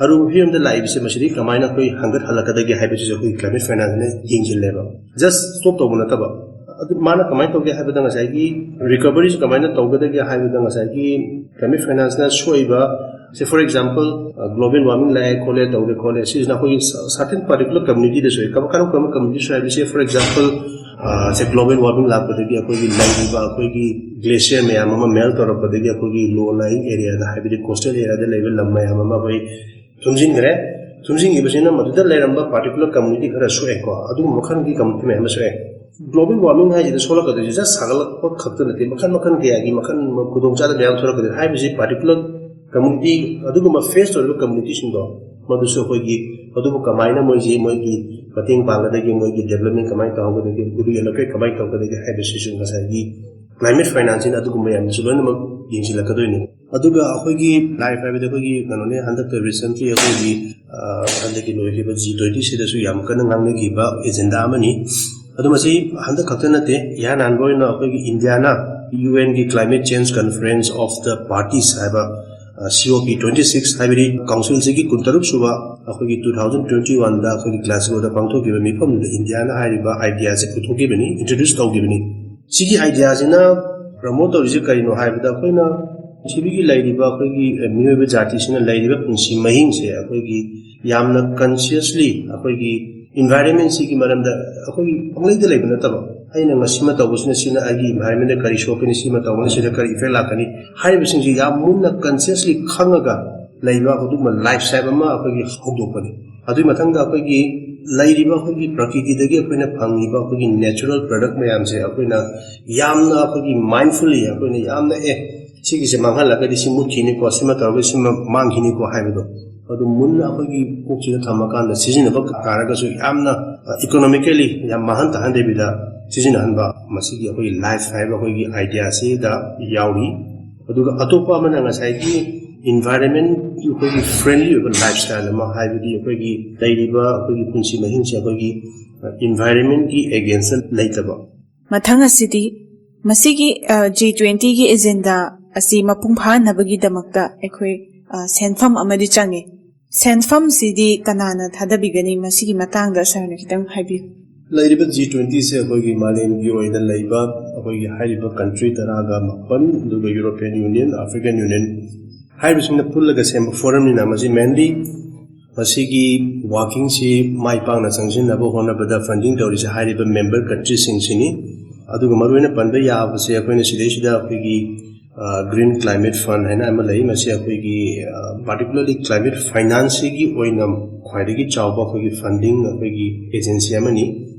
ꯑꯔꯨꯕ ꯐꯤꯕꯝꯗ ꯂꯥꯛꯏꯕꯁꯦ ꯃꯁꯤꯗꯤ ꯀꯃꯥꯏꯅ ꯑꯩꯈꯣꯏ ꯍꯟꯒꯠꯍꯜꯂꯛꯀꯗꯒꯦ ꯍꯥꯏꯕꯁꯤꯁꯨ ꯑꯩꯈꯣꯏ ꯀ꯭ꯂꯥꯏꯃꯦꯠ ꯐꯥꯏꯅꯥꯟꯁꯅ ꯌꯦꯡꯁꯤꯜꯂꯦꯕ꯫ ꯖꯁ ꯁ꯭ꯇꯣꯞ ꯇꯧꯕ ꯅꯠꯇꯕ, ꯑꯗꯨ ꯃꯥꯅ ꯀꯃꯥꯏꯅ ꯇꯧꯒꯦ ꯍꯥꯏꯕꯗ, ꯉꯁꯥꯏꯒꯤ ꯔꯤꯀꯚꯔꯤꯁꯤ ꯀꯃꯥꯏꯅ ꯇꯧꯒꯗꯒꯦ ꯍꯥꯏꯕꯗ, ꯉꯁꯥꯏꯒꯤ ꯀ꯭ꯂꯥꯏꯃꯦꯠ ꯐꯥꯏꯅꯥꯟꯁꯅ ꯁꯣꯛꯏꯕ, ꯁꯦ, ꯐꯣꯔ ꯑꯦꯛꯖꯥꯝꯄꯜ, ꯒ꯭ꯂꯣꯕꯦꯜ ꯋꯥꯔꯃꯤꯡ ꯂꯥꯛꯑꯦ ꯈꯣꯠꯂꯦ, ꯇꯧꯔꯦ ꯈꯣꯠꯂꯦ, ꯁꯤꯁꯤꯅ ꯑꯩꯈꯣꯏꯒꯤ ꯁꯔꯇꯦꯟ ꯄꯥꯔꯇꯤꯀꯨꯂꯔ ꯀꯝꯃ꯭ꯌꯨꯅꯤꯇꯤꯗ ꯁꯣꯛꯑꯦ꯫ ꯀꯔꯝ ꯀꯔꯝꯕ ꯀꯝꯃ꯭ꯌꯨꯅꯤꯇꯤ ꯁꯣꯛꯑꯦ ꯍꯥꯏꯕꯁꯦ, ꯐꯣꯔ ꯑꯦꯛꯖꯥꯝꯄꯜ, ꯁꯦ, ꯒ꯭ꯂꯣꯕꯦꯜ ꯋꯥꯔꯃꯤꯡ ꯂꯥꯛꯄꯗꯒꯤ ꯑꯩꯈꯣꯏꯒꯤ ꯂꯩꯔꯤꯕ ꯑꯩꯈꯣꯏꯒꯤ ꯒ꯭ꯂꯦꯁꯤꯌꯔ ꯃꯌꯥꯝ ꯑꯃ ꯃꯦꯜ ꯇꯧꯔꯛꯄꯗꯒꯤ ꯑꯩꯈꯣꯏꯒꯤ ꯂꯣ ꯂꯥꯏꯡ ꯑꯦꯔꯤꯌꯥꯗ, ꯍꯥꯏꯕꯗꯤ ꯀꯣꯁꯇꯦꯜ ꯑꯦꯔꯤꯌꯥꯗ ꯂꯩꯕ ꯂꯝ ꯃꯌꯥꯝ ꯑꯃ ꯑꯩꯈꯣꯏ ꯊꯨꯝꯖꯤꯟꯈ꯭ꯔꯦ꯫ ꯊꯨꯝꯖꯤꯟꯈꯤꯕꯁꯤꯅ ꯃꯗꯨꯗ ꯂꯩꯔꯝꯕ ꯄꯥꯔꯇꯤꯀꯨꯂꯔ ꯀꯝꯃ꯭ꯌꯨꯅꯤꯇꯤ ꯈꯔ ꯁꯣꯛꯑꯦꯀꯣ, ꯑꯗꯨꯒꯨꯝꯕ ꯃꯈꯜꯒꯤ ꯀꯝꯃ꯭ꯌꯨꯅꯤꯇꯤ ꯃꯌꯥꯝ ꯑꯃ ꯁꯣꯛꯑꯦ꯫ ꯒ꯭ꯂꯣꯕꯦꯜ ꯋꯥꯔꯃꯤꯡ ꯍꯥꯏꯁꯤꯗ ꯁꯣꯛꯂꯛꯀꯗꯣꯏꯁꯦ just ꯁꯥꯒꯠꯂꯛꯄ ꯈꯛꯇ ꯅꯠꯇꯦ, ꯃꯈꯜ ꯃꯈꯜ ꯀꯌꯥꯒꯤ ꯃꯈꯜ ꯈꯨꯗꯣꯡꯆꯥꯗꯕ ꯃꯌꯥꯝ ꯊꯣꯛꯂꯛꯀꯗꯣꯏꯅꯤ꯫ ꯍꯥꯏꯕꯁꯤ ꯄꯥꯔꯇꯤꯀꯨꯂꯔ ꯀꯝꯃ꯭ꯌꯨꯅꯤꯇꯤ, ꯑꯗꯨꯒꯨꯝꯕ ꯐꯦꯁ ꯇꯧꯔꯤꯕ ꯀꯝꯃ꯭ꯌꯨꯅꯤꯇꯤꯁꯤꯡꯗꯣ, ꯃꯗꯨꯁꯨ ꯑꯩꯈꯣꯏꯒꯤ ꯑꯗꯨꯕꯨ ꯀꯃꯥꯏꯅ ꯃꯣꯏꯁꯤ, ꯃꯣꯏꯒꯤ ꯃꯇꯦꯡ ꯄꯥꯡꯒꯗꯒꯦ, ꯃꯣꯏꯒꯤ ꯗꯦꯕꯂꯞꯃꯦꯟ ꯀꯃꯥꯏꯅ ꯇꯧꯍꯧꯒꯗꯒꯦ, ꯔꯤꯑꯦꯂꯣꯀꯦꯠ ꯀꯃꯥꯏꯅ ꯇꯧꯒꯗꯒꯦ ꯍꯥꯏꯕꯁꯤꯁꯨ ꯉꯁꯥꯏꯒꯤ ꯀ꯭ꯂꯥꯏꯃꯦꯠ ꯐꯥꯏꯅꯥꯟꯁꯁꯤꯅ ꯑꯗꯨꯒꯨꯝꯕ ꯃꯌꯥꯝꯗꯨꯁꯨ ꯂꯣꯏꯅꯃꯛ ꯌꯦꯡꯁꯤꯜꯂꯛꯀꯗꯣꯏꯅꯤ꯫ ꯑꯗꯨꯒ ꯑꯩꯈꯣꯏꯒꯤ ꯂꯥꯏꯐ ꯍꯥꯏꯕꯗꯤ ꯑꯩꯈꯣꯏꯒꯤ ꯀꯩꯅꯣꯅꯦ, ꯍꯟꯗꯛꯇ ꯔꯤꯁꯦꯟꯠꯂꯤ ꯑꯩꯈꯣꯏꯒꯤ, ꯑ, ꯍꯟꯗꯛꯀꯤ ꯂꯣꯏꯈꯤꯕ ꯖꯤ ꯇ꯭ꯋꯦꯟꯇꯤꯁꯤꯗꯁꯨ ꯌꯥꯝ ꯀꯟꯅ ꯉꯥꯡꯅꯈꯤꯕ ꯑꯦꯖꯦꯟꯗꯥ ꯑꯃꯅꯤ꯫ ꯑꯗꯣ ꯃꯁꯤ ꯍꯟꯗꯛ ꯈꯛꯇ ꯅꯠꯇꯦ, ꯏꯍꯥꯟ ꯍꯥꯟꯕ ꯑꯣꯏꯅ ꯑꯩꯈꯣꯏꯒꯤ ꯏꯟꯗꯤꯌꯥꯅ U ꯑꯦꯟꯒꯤ Climate Change Conference of the Parties ꯍꯥꯏꯕ, ꯑ, ꯁꯤ ꯑꯣ ꯄꯤ ꯇ꯭ꯋꯦꯟꯇꯤ ꯁꯤꯛꯁ ꯍꯥꯏꯕꯗꯤ ꯀꯥꯎꯟꯁꯤꯜꯁꯤꯒꯤ ꯀꯨꯟꯇꯔꯨꯛ ꯁꯨꯕ ꯑꯩꯈꯣꯏꯒꯤ ꯇꯨ ꯊꯥꯎꯖꯟ ꯇ꯭ꯋꯦꯟꯇꯤ ꯋꯥꯟꯗ ꯑꯩꯈꯣꯏꯒꯤ ꯒ꯭ꯂꯥꯁꯒꯣꯗ ꯄꯥꯡꯊꯣꯛꯈꯤꯕ ꯃꯤꯐꯝꯗꯨꯗ ꯏꯟꯗꯤꯌꯥꯅ ꯍꯥꯏꯔꯤꯕ ꯑꯥꯏꯗꯤꯌꯥꯁꯦ ꯄꯨꯊꯣꯛꯈꯤꯕꯅꯤ, ꯏꯟꯇ꯭ꯔꯣꯗ꯭ꯌꯨꯁ ꯇꯧꯈꯤꯕꯅꯤ꯫ ꯁꯤꯒꯤ ꯑꯥꯏꯗꯤꯌꯥꯁꯤꯅ ꯄ꯭ꯔꯃꯣꯠ ꯇꯧꯔꯤꯁꯦ ꯀꯔꯤꯅꯣ ꯍꯥꯏꯕꯗ, ꯑꯩꯈꯣꯏꯅ ꯄ꯭ꯔꯤꯊꯤꯕꯤꯒꯤ ꯂꯩꯔꯤꯕ ꯑꯩꯈꯣꯏꯒꯤ, ꯑ, ꯃꯤꯑꯣꯏꯕ ꯖꯥꯇꯤꯁꯤꯅ ꯂꯩꯔꯤꯕ ꯄꯨꯟꯁꯤ ꯃꯍꯤꯡꯁꯦ ꯑꯩꯈꯣꯏꯒꯤ ꯌꯥꯝꯅ ꯀꯟꯁꯤꯌꯁꯂꯤ ꯑꯩꯈꯣꯏꯒꯤ ꯏꯟꯚꯥꯏꯔꯟꯃꯦꯟꯁꯤꯒꯤ ꯃꯔꯝꯗ ꯑꯩꯈꯣꯏꯒꯤ ꯄꯪꯂꯩꯗ ꯂꯩꯕ ꯅꯠꯇꯕ, ꯑꯩꯅ ꯉꯁꯤꯃ ꯇꯧꯕꯁꯤꯅ ꯁꯤꯅ ꯑꯩꯒꯤ ꯏꯟꯚꯥꯏꯔꯟꯃꯦꯟꯗ ꯀꯔꯤ ꯁꯣꯛꯀꯅꯤ, ꯁꯤꯃ ꯇꯧꯕꯅ ꯁꯤꯗ ꯀꯔꯤ ꯏꯐꯦꯛ ꯂꯥꯛꯀꯅꯤ ꯍꯥꯏꯔꯤꯕꯁꯤꯡꯁꯤ ꯌꯥꯝ ꯃꯨꯟꯅ ꯀꯟꯁꯤꯌꯁꯂꯤ ꯈꯪꯉꯒ ꯂꯩꯕ ꯑꯗꯨꯒꯨꯝꯕ ꯂꯥꯏꯐ ꯁ꯭ꯇꯥꯏꯜ ꯑꯃ ꯑꯩꯈꯣꯏꯒꯤ ꯍꯧꯗꯣꯛꯄꯅꯤ꯫ ꯑꯗꯨꯒꯤ ꯃꯊꯪꯗ ꯑꯩꯈꯣꯏꯒꯤ ꯂꯩꯔꯤꯕ ꯑꯩꯈꯣꯏꯒꯤ ꯄ꯭ꯔꯀꯤꯇꯤꯗꯒꯤ ꯑꯩꯈꯣꯏꯅ ꯐꯪꯉꯤꯕ ꯑꯩꯈꯣꯏꯒꯤ ꯅꯦꯆꯔꯦꯜ ꯄ꯭ꯔꯗꯛ ꯃꯌꯥꯝꯁꯦ ꯑꯩꯈꯣꯏꯅ ꯌꯥꯝꯅ ꯑꯩꯈꯣꯏꯒꯤ ꯃꯥꯏꯟꯐꯨꯜꯂꯤ ꯑꯩꯈꯣꯏꯅ ꯌꯥꯝꯅ, "ꯑꯦ, ꯁꯤꯒꯤꯁꯦ ꯃꯥꯡꯍꯜꯂꯒꯗꯤ ꯁꯤ ꯃꯨꯠꯈꯤꯅꯤꯀꯣ, ꯁꯤꯃ ꯇꯧꯔꯒꯗꯤ ꯁꯤꯃ ꯃꯥꯡꯈꯤꯅꯤꯀꯣ" ꯍꯥꯏꯕꯗꯣ, ꯑꯗꯨ ꯃꯨꯟꯅ ꯑꯩꯈꯣꯏꯒꯤ ꯀꯣꯛꯁꯤꯗ ꯊꯝꯃꯀꯥꯟꯗ ꯁꯤꯖꯤꯟꯅꯕ ꯇꯥꯔꯒꯁꯨ ꯌꯥꯝꯅ, ꯑ, ꯏꯀꯣꯅꯣꯃꯤꯀꯦꯜꯂꯤ ꯌꯥꯝ ꯃꯥꯡꯍꯟ ꯇꯥꯍꯟꯗꯕꯤꯗ ꯁꯤꯖꯤꯟꯅꯍꯟꯕ, ꯃꯁꯤꯒꯤ ꯑꯩꯈꯣꯏꯒꯤ ꯂꯥꯏꯐ ꯍꯥꯏꯕ ꯑꯩꯈꯣꯏꯒꯤ ꯑꯥꯏꯗꯤꯌꯥꯁꯤꯗ ꯌꯥꯎꯔꯤ꯫ ꯑꯗꯨꯒ ꯑꯇꯣꯞꯄ ꯑꯃꯅ ꯉꯁꯥꯏꯒꯤ ꯏꯟꯚꯥꯏꯔꯟꯃꯦꯟꯒꯤ ꯑꯩꯈꯣꯏꯒꯤ ꯐ꯭ꯔꯦꯟꯂꯤ ꯑꯣꯏꯕ ꯂꯥꯏꯐ ꯁ꯭ꯇꯥꯏꯜ ꯑꯃ, ꯍꯥꯏꯕꯗꯤ ꯑꯩꯈꯣꯏꯒꯤ ꯂꯩꯔꯤꯕ ꯑꯩꯈꯣꯏꯒꯤ ꯄꯨꯟꯁꯤ ꯃꯍꯤꯡꯁꯦ ꯑꯩꯈꯣꯏꯒꯤ ꯏꯟꯚꯥꯏꯔꯟꯃꯦꯟꯒꯤ ꯑꯦꯒꯦꯟꯁꯇ ꯂꯩꯇꯕ꯫ ꯃꯊꯪ ꯑꯁꯤꯗꯤ ꯃꯁꯤꯒꯤ, ꯑ, ꯖꯤ ꯇ꯭ꯋꯦꯟꯇꯤꯒꯤ ꯑꯦꯖꯦꯟꯗꯥ ꯑꯁꯤ ꯃꯄꯨꯡ ꯐꯥꯍꯟꯅꯕꯒꯤꯗꯃꯛꯇ ꯑꯩꯈꯣꯏ, ꯑ, ꯁꯦꯟꯐꯝ ꯑꯃꯗꯤ ꯆꯪꯉꯤ꯫ ꯁꯦꯟꯐꯝꯁꯤꯗꯤ ꯀꯅꯥꯅ ꯊꯥꯗꯕꯤꯒꯅꯤ? ꯃꯁꯤꯒꯤ ꯃꯇꯥꯡꯗ ꯁꯥꯔꯅ ꯈꯤꯇꯪ ꯍꯥꯏꯕꯤꯌꯨ꯫ ꯂꯩꯔꯤꯕ ꯖꯤ ꯇ꯭ꯋꯦꯟꯇꯤꯁꯦ ꯑꯩꯈꯣꯏꯒꯤ ꯃꯥꯂꯦꯝꯒꯤ ꯑꯣꯏꯅ ꯂꯩꯕ ꯑꯩꯈꯣꯏꯒꯤ ꯍꯥꯏꯔꯤꯕ ꯀꯟꯇ꯭ꯔꯤ ꯇꯔꯥꯒ ꯃꯥꯄꯟ, ꯑꯗꯨꯒ ꯌꯨꯔꯣꯄꯤꯌꯟ ꯌꯨꯅꯤꯌꯟ, ꯑꯥꯐ꯭ꯔꯤꯀꯥꯟ ꯌꯨꯅꯤꯌꯟ ꯍꯥꯏꯔꯤꯕꯁꯤꯡꯅ ꯄꯨꯜꯂꯒ ꯁꯦꯝꯕ ꯐꯣꯔꯝꯅꯤꯅ, ꯃꯁꯤ ꯃꯦꯟꯂꯤ ꯃꯁꯤꯒꯤ ꯋꯥꯀꯤꯡꯁꯤ ꯃꯥꯏ ꯄꯥꯛꯅ ꯆꯪꯁꯤꯟꯅꯕ ꯍꯣꯠꯅꯕꯗ ꯐꯟꯗꯤꯡ ꯇꯧꯔꯤꯁꯦ ꯍꯥꯏꯔꯤꯕ ꯃꯦꯝꯕꯔ ꯀꯟꯇ꯭ꯔꯤꯁꯤꯡꯁꯤꯅꯤ꯫ ꯑꯗꯨꯒ ꯃꯔꯨꯑꯣꯏꯅ ꯄꯟꯕ ꯌꯥꯕꯁꯦ, ꯑꯩꯈꯣꯏꯅ ꯁꯤꯗꯩꯁꯤꯗ ꯑꯩꯈꯣꯏꯒꯤ ꯒ꯭ꯔꯤꯟ ꯀ꯭ꯂꯥꯏꯃꯦꯠ ꯐꯟ ꯍꯥꯏꯅ ꯑꯃ ꯂꯩ꯫ ꯃꯁꯤ ꯑꯩꯈꯣꯏꯒꯤ ꯄꯥꯔꯇꯤꯀꯨꯂꯔꯂꯤ ꯀ꯭ꯂꯥꯏꯃꯦꯠ ꯐꯥꯏꯅꯥꯟꯁꯁꯤꯒꯤ ꯑꯣꯏꯅ ꯈ꯭ꯋꯥꯏꯗꯒꯤ ꯆꯥꯎꯕ ꯑꯩꯈꯣꯏꯒꯤ ꯐꯟꯗꯤꯡ ꯑꯩꯈꯣꯏꯒꯤ ꯑꯦꯖꯦꯟꯁꯤ ꯑꯃꯅꯤ꯫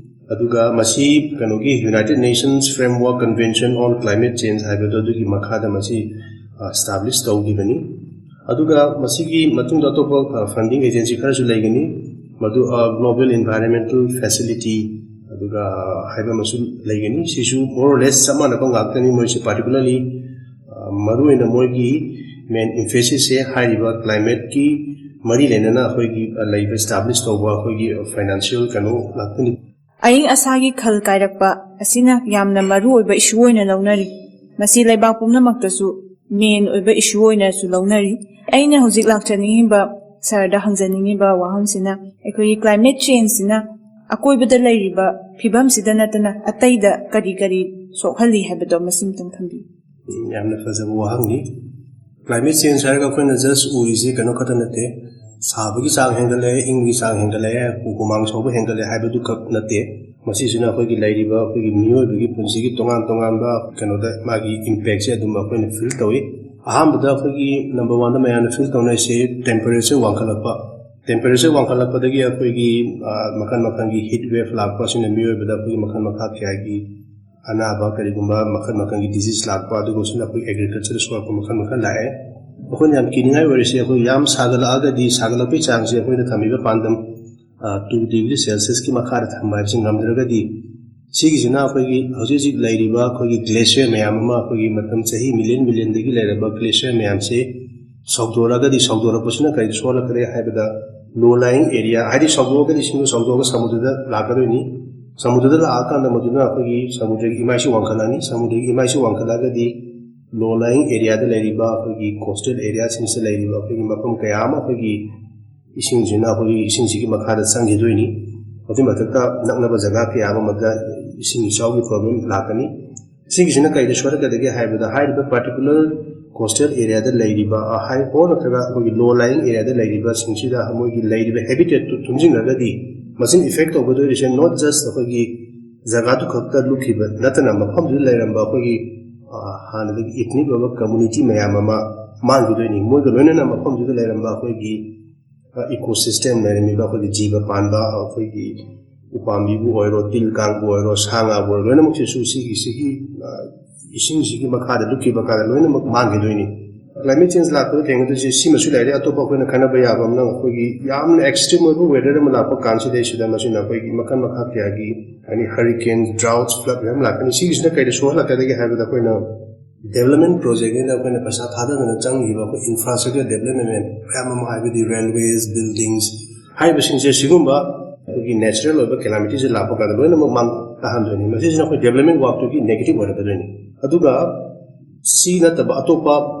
ꯑꯗꯨꯒ ꯃꯁꯤ ꯀꯩꯅꯣꯒꯤ United Nations Framework Convention on Climate Change ꯍꯥꯏꯕꯗꯣ, ꯑꯗꯨꯒꯤ ꯃꯈꯥꯗ ꯃꯁꯤ ꯏꯁꯇꯥꯕ꯭ꯂꯤꯁ ꯇꯧꯈꯤꯕꯅꯤ꯫ ꯑꯗꯨꯒ ꯃꯁꯤꯒꯤ ꯃꯇꯨꯡꯗ ꯑꯇꯣꯞꯄ ꯐꯟꯗꯤꯡ ꯑꯦꯖꯦꯟꯁꯤ ꯈꯔꯁꯨ ꯂꯩꯒꯅꯤ꯫ ꯃꯗꯨ ꯒ꯭ꯂꯣꯕꯦꯜ ꯏꯟꯚꯥꯏꯔꯣꯟꯃꯦꯟꯇꯦꯜ ꯐꯦꯁꯤꯂꯤꯇꯤ ꯑꯗꯨꯒ ꯍꯥꯏꯕ ꯑꯃꯁꯨ ꯂꯩꯒꯅꯤ꯫ ꯁꯤꯁꯨ ꯃꯣꯔ ꯂꯦꯁ ꯆꯞ ꯃꯥꯟꯅꯕ ꯉꯥꯛꯇꯅꯤ꯫ ꯃꯣꯏꯁꯤ ꯄꯥꯔꯇꯤꯀꯨꯂꯔꯂꯤ ꯃꯔꯨꯑꯣꯏꯅ ꯃꯣꯏꯒꯤ ꯃꯦꯟ ꯏꯝꯐꯦꯁꯤꯁꯁꯦ ꯍꯥꯏꯔꯤꯕ ꯀ꯭ꯂꯥꯏꯃꯦꯠꯀꯤ ꯃꯔꯤ ꯂꯩꯅꯅ ꯑꯩꯈꯣꯏꯒꯤ ꯂꯩꯕ ꯏꯁꯇꯥꯕ꯭ꯂꯤꯁ ꯇꯧꯕ ꯑꯩꯈꯣꯏꯒꯤ ꯐꯥꯏꯅꯥꯟꯁꯤꯌꯦꯜ ꯀꯩꯅꯣ ꯉꯥꯛꯇꯅꯤ꯫ ꯑꯏꯪ ꯑꯁꯥꯒꯤ ꯈꯜ ꯀꯥꯏꯔꯛꯄ ꯑꯁꯤꯅ ꯌꯥꯝꯅ ꯃꯔꯨ ꯑꯣꯏꯕ ꯏꯁꯨ ꯑꯣꯏꯅ ꯂꯧꯅꯔꯤ꯫ ꯃꯁꯤ ꯂꯩꯕꯥꯛ ꯄꯨꯝꯅꯃꯛꯇꯁꯨ ꯃꯦꯟ ꯑꯣꯏꯕ ꯏꯁꯨ ꯑꯣꯏꯅꯁꯨ ꯂꯧꯅꯔꯤ꯫ ꯑꯩꯅ ꯍꯧꯖꯤꯛ ꯂꯥꯛꯆꯅꯤꯡꯉꯤꯕ, ꯁꯥꯔꯗ ꯍꯪꯖꯅꯤꯡꯉꯤꯕ ꯋꯥꯍꯪꯁꯤꯅ, ꯑꯩꯈꯣꯏꯒꯤ ꯀ꯭ꯂꯥꯏꯃꯦꯠ ꯆꯦꯟꯖꯁꯤꯅ ꯑꯀꯣꯏꯕꯗ ꯂꯩꯔꯤꯕ ꯐꯤꯕꯝꯁꯤꯗ ꯅꯠꯇꯅ ꯑꯇꯩꯗ ꯀꯔꯤ ꯀꯔꯤ ꯁꯣꯛꯍꯜꯂꯤ ꯍꯥꯏꯕꯗꯣ ꯃꯁꯤꯃꯇꯪ ꯊꯝꯕꯤꯌꯨ꯫ ꯌꯥꯝꯅ ꯐꯖꯕ ꯋꯥꯍꯪꯅꯤ꯫ ꯀ꯭ꯂꯥꯏꯃꯦꯠ ꯆꯦꯟꯖ ꯍꯥꯏꯔꯒ ꯑꯩꯈꯣꯏꯅ ꯖꯁ ꯎꯔꯤꯁꯤ ꯀꯩꯅꯣ ꯈꯛꯇ ꯅꯠꯇꯦ, ꯁꯥꯕꯒꯤ ꯆꯥꯡ ꯍꯦꯟꯒꯠꯂꯛꯑꯦ, ꯏꯪꯕꯒꯤ ꯆꯥꯡ ꯍꯦꯟꯒꯠꯂꯛꯑꯦ, ꯍꯨꯃꯥꯡ ꯁꯧꯕ ꯍꯦꯟꯒꯠꯂꯦ ꯍꯥꯏꯕꯗꯨ ꯈꯛ ꯅꯠꯇꯦ꯫ ꯃꯁꯤꯁꯤꯅ ꯑꯩꯈꯣꯏꯒꯤ ꯂꯩꯔꯤꯕ ꯑꯩꯈꯣꯏꯒꯤ ꯃꯤꯑꯣꯏꯕꯒꯤ ꯄꯨꯟꯁꯤꯒꯤ ꯇꯣꯉꯥꯟ ꯇꯣꯉꯥꯟꯕ ꯀꯩꯅꯣꯗ ꯃꯥꯒꯤ ꯏꯝꯄꯦꯛꯁꯦ ꯑꯗꯨꯝ ꯑꯩꯈꯣꯏꯅ ꯐꯤꯜ ꯇꯧꯏ꯫ ꯑꯍꯥꯟꯕꯗ ꯑꯩꯈꯣꯏꯒꯤ ꯅꯝꯕꯔ ꯋꯥꯟꯗ ꯃꯌꯥꯝꯅ ꯐꯤꯜ ꯇꯧꯅꯔꯤꯁꯦ ꯇꯦꯝꯄꯔꯦꯆꯔ ꯋꯥꯡꯈꯠꯂꯛꯄ꯫ ꯇꯦꯝꯄꯔꯦꯆꯔ ꯋꯥꯡꯈꯠꯂꯛꯄꯗꯒꯤ ꯑꯩꯈꯣꯏꯒꯤ ꯃꯈꯜ ꯃꯈꯜꯒꯤ ꯍꯤꯠ ꯋꯦꯞ ꯂꯥꯛꯄ ꯑꯁꯤꯅ ꯃꯤꯑꯣꯏꯕꯗ ꯑꯩꯈꯣꯏꯒꯤ ꯃꯈꯜ ꯃꯈꯥ ꯀꯌꯥꯒꯤ ꯑꯅꯥꯕ, ꯀꯔꯤꯒꯨꯝꯕ ꯃꯈꯜ ꯃꯈꯜꯒꯤ ꯗꯤꯖꯤꯖ ꯂꯥꯛꯄ, ꯑꯗꯨꯒꯨꯝꯕꯁꯤꯅ ꯑꯩꯈꯣꯏ ꯑꯦꯒ꯭ꯔꯤꯀꯜꯆꯔꯗ ꯁꯣꯛꯂꯛꯄ ꯃꯈꯜ ꯃꯈꯜ ꯂꯥꯛꯑꯦ꯫ ꯑꯩꯈꯣꯏꯅ ꯌꯥꯝ ꯀꯤꯅꯤꯡꯉꯥꯏ ꯑꯣꯏꯔꯤꯁꯤ, ꯑꯩꯈꯣꯏ ꯌꯥꯝ ꯁꯥꯒꯠꯂꯛꯑꯒꯗꯤ ꯁꯥꯒꯠꯂꯛꯄꯒꯤ ꯆꯥꯡꯁꯦ ꯑꯩꯈꯣꯏꯅ ꯊꯝꯃꯤꯕ ꯄꯥꯟꯗꯝ ꯇꯨ ꯗꯤꯒ꯭ꯔꯤ ꯁꯦꯜꯁꯤꯌꯁꯀꯤ ꯃꯈꯥꯗ ꯊꯝꯕ ꯍꯥꯏꯕꯁꯤ ꯉꯝꯗ꯭ꯔꯒꯗꯤ, ꯁꯤꯒꯤꯁꯤꯅ ꯑꯩꯈꯣꯏꯒꯤ ꯍꯧꯖꯤꯛ ꯍꯧꯖꯤꯛ ꯂꯩꯔꯤꯕ ꯑꯩꯈꯣꯏꯒꯤ ꯒ꯭ꯂꯦꯁꯤꯌꯔ ꯃꯌꯥꯝ ꯑꯃ, ꯑꯩꯈꯣꯏꯒꯤ ꯃꯇꯝ ꯆꯍꯤ ꯃꯤꯂꯤꯌꯟ ꯃꯤꯂꯤꯌꯟꯗꯒꯤ ꯂꯩꯔꯕ ꯒ꯭ꯂꯦꯁꯤꯌꯔ ꯃꯌꯥꯝꯁꯦ ꯁꯧꯗꯣꯔꯛꯑꯒꯗꯤ, ꯁꯧꯗꯣꯔꯛꯄꯁꯤꯅ ꯀꯔꯤ ꯁꯣꯛꯍꯜꯂꯛꯀꯗꯒꯦ ꯍꯥꯏꯕꯗ, ꯂꯣ ꯂꯥꯏꯌꯤꯡ ꯑꯦꯔꯤꯌꯥ, ꯍꯥꯏꯗꯤ ꯁꯧꯗꯣꯛꯑꯒꯗꯤ ꯏꯁꯤꯡꯗꯣ ꯁꯧꯗꯣꯛꯑꯒ ꯁꯃꯨꯗ꯭ꯔꯗ ꯂꯥꯛꯀꯗꯣꯏꯅꯤ꯫ ꯁꯃꯨꯗ꯭ꯔꯗ ꯂꯥꯛꯑꯀꯥꯟꯗ ꯃꯗꯨꯅ ꯑꯩꯈꯣꯏꯒꯤ ꯁꯃꯨꯗ꯭ꯔꯒꯤ ꯏꯃꯥꯏꯁꯤ ꯋꯥꯡꯈꯠꯂꯛꯑꯅꯤ꯫ ꯁꯃꯨꯗ꯭ꯔꯒꯤ ꯏꯃꯥꯏꯁꯤ ꯋꯥꯡꯈꯠꯂꯛꯑꯒꯗꯤ ꯂꯣ ꯂꯥꯏꯌꯤꯡ ꯑꯦꯔꯤꯌꯥꯗ ꯂꯩꯔꯤꯕ ꯑꯩꯈꯣꯏꯒꯤ ꯀꯣꯁꯇꯦꯜ ꯑꯦꯔꯤꯌꯥꯁꯤꯡꯁꯤꯗ ꯂꯩꯔꯤꯕ ꯑꯩꯈꯣꯏꯒꯤ ꯃꯐꯝ ꯀꯌꯥ ꯑꯃ ꯑꯩꯈꯣꯏꯒꯤ ꯏꯁꯤꯡꯁꯤꯅ ꯑꯩꯈꯣꯏꯒꯤ ꯏꯁꯤꯡꯁꯤꯒꯤ ꯃꯈꯥꯗ ꯆꯪꯈꯤꯗꯣꯏꯅꯤ꯫ ꯑꯗꯨꯏ ꯃꯊꯛꯇ ꯅꯛꯅꯕ ꯖꯒꯥ ꯀꯌꯥ ꯑꯃꯗ ꯏꯁꯤꯡ ꯏꯆꯥꯎꯒꯤ ꯄ꯭ꯔꯣꯕ꯭ꯂꯦꯝ ꯂꯥꯛꯀꯅꯤ꯫ ꯁꯤꯒꯤꯁꯤꯅ ꯀꯩꯗ ꯁꯣꯏꯔꯛꯀꯗꯒꯦ ꯍꯥꯏꯕꯗ, ꯍꯥꯏꯔꯤꯕ ꯄꯥꯔꯇꯤꯀꯨꯂꯔ ꯀꯣꯁꯇꯦꯜ ꯑꯦꯔꯤꯌꯥꯗ ꯂꯩꯔꯤꯕ, ꯍꯥꯏ ꯑꯣꯔ ꯅꯠꯇ꯭ꯔꯒ ꯑꯩꯈꯣꯏꯒꯤ ꯂꯣ ꯂꯥꯏꯌꯤꯡ ꯑꯦꯔꯤꯌꯥꯗ ꯂꯩꯔꯤꯕꯁꯤꯡꯁꯤꯗ ꯃꯣꯏꯒꯤ ꯂꯩꯔꯤꯕ ꯍꯦꯕꯤꯇꯦꯠꯇꯨ ꯊꯨꯝꯖꯤꯟꯈ꯭ꯔꯒꯗꯤ, ꯃꯁꯤꯅ ꯏꯐꯦꯛ ꯇꯧꯒꯗꯣꯏꯔꯤꯁꯦ ꯅꯣꯠ ꯖꯁ ꯑꯩꯈꯣꯏꯒꯤ ꯖꯒꯥꯗꯨ ꯈꯛꯇ ꯂꯨꯞꯈꯤꯕ ꯅꯠꯇꯅ, ꯃꯐꯝꯗꯨꯗ ꯂꯩꯔꯝꯕ ꯑꯩꯈꯣꯏꯒꯤ, ꯑ, ꯍꯥꯟꯅꯗꯒꯤ ꯏꯊꯅꯤꯛ ꯑꯣꯏꯕ ꯀꯝꯃꯨꯅꯤꯇꯤ ꯃꯌꯥꯝ ꯑꯃ ꯃꯥꯡꯈꯤꯗꯣꯏꯅꯤ꯫ ꯃꯣꯏꯒ ꯂꯣꯏꯅꯅ ꯃꯐꯝꯗꯨꯗ ꯂꯩꯔꯝꯕ ꯑꯩꯈꯣꯏꯒꯤ, ꯑ, ꯏꯀꯣ ꯁꯤꯁꯇꯦꯝ, ꯂꯩꯔꯝꯃꯤꯕ ꯑꯩꯈꯣꯏꯒꯤ ꯖꯤꯕ ꯄꯥꯟꯕ, ꯑꯩꯈꯣꯏꯒꯤ ꯎꯄꯥꯝꯕꯤꯕꯨ ꯑꯣꯏꯔꯣ, ꯇꯤꯜ ꯀꯥꯡꯕꯨ ꯑꯣꯏꯔꯣ, ꯁꯥ ꯉꯥꯕꯨ ꯑꯣꯏꯔꯣ, ꯂꯣꯏꯅꯃꯛꯁꯤꯁꯨ ꯁꯤꯒꯤ, ꯁꯤꯒꯤ, ꯑ, ꯏꯁꯤꯡꯁꯤꯒꯤ ꯃꯈꯥꯗ ꯂꯨꯞꯈꯤꯕ ꯀꯥꯟꯗ ꯂꯣꯏꯅꯃꯛ ꯃꯥꯡꯈꯤꯗꯣꯏꯅꯤ꯫ ꯀ꯭ꯂꯥꯏꯃꯦꯠ ꯆꯦꯟꯖ ꯂꯥꯛꯄꯗ ꯊꯦꯡꯅꯗꯣꯏꯁꯦ ꯁꯤꯃꯁꯨ ꯂꯩꯔꯦ꯫ ꯑꯇꯣꯞꯄ ꯑꯩꯈꯣꯏꯅ ꯈꯟꯅꯕ ꯌꯥꯕ ꯑꯃꯅ, ꯑꯩꯈꯣꯏꯒꯤ ꯌꯥꯝꯅ ꯑꯦꯛꯁꯇ꯭ꯔꯤꯝ ꯑꯣꯏꯕ ꯋꯦꯗꯔ ꯑꯃ ꯂꯥꯛꯄ ꯀꯥꯟꯁꯤꯗꯩꯁꯤꯗ ꯃꯁꯤꯅ ꯑꯩꯈꯣꯏꯒꯤ ꯃꯈꯜ ꯃꯈꯥ ꯀꯌꯥꯒꯤ, ꯍꯥꯏꯗꯤ ꯍꯔꯤꯀꯦꯟ, ꯗ꯭ꯔꯥꯎꯠ, ꯐ꯭ꯂꯠ ꯃꯌꯥꯝ ꯂꯥꯛꯀꯅꯤ꯫ ꯁꯤꯒꯤꯁꯤꯅ ꯀꯩꯗ ꯁꯣꯛꯍꯜꯂꯛꯀꯗꯒꯦ ꯍꯥꯏꯕꯗ, ꯑꯩꯈꯣꯏꯅ ꯗꯦꯕꯂꯞꯃꯦꯟ ꯄ꯭ꯔꯣꯖꯦꯛꯅꯤꯅ ꯑꯩꯈꯣꯏꯅ ꯄꯩꯁꯥ ꯊꯥꯗꯗꯅ ꯆꯪꯈꯤꯕ ꯑꯩꯈꯣꯏ ꯏꯟꯐ꯭ꯔꯥꯁ꯭ꯇ꯭ꯔꯛꯆꯔ ꯗꯦꯕꯂꯞꯃꯦꯟ ꯃꯌꯥꯝ ꯑꯃ, ꯍꯥꯏꯕꯗꯤ ꯔꯦꯜꯋꯦꯁ, ꯕꯤꯜꯗꯤꯡꯁ ꯍꯥꯏꯔꯤꯕꯁꯤꯡꯁꯦ, ꯁꯤꯒꯨꯝꯕ ꯑꯩꯈꯣꯏꯒꯤ ꯅꯦꯆꯔꯦꯜ ꯑꯣꯏꯕ ꯀꯦꯂꯥꯃꯤꯇꯤꯁꯦ ꯂꯥꯛꯄ ꯀꯥꯟꯗ ꯂꯣꯏꯅꯃꯛ ꯃꯥꯡ ꯇꯥꯍꯟꯗꯣꯏꯅꯤ꯫ ꯃꯁꯤꯁꯤꯅ ꯑꯩꯈꯣꯏ ꯗꯦꯕꯂꯞꯃꯦꯟ ꯋꯥꯛꯇꯨꯒꯤ ꯅꯦꯒꯦꯇꯤꯚ ꯑꯣꯏꯔꯛꯀꯗꯣꯏꯅꯤ꯫ ꯑꯗꯨꯒ ꯁꯤ ꯅꯠꯇꯕ ꯑꯇꯣꯞꯄ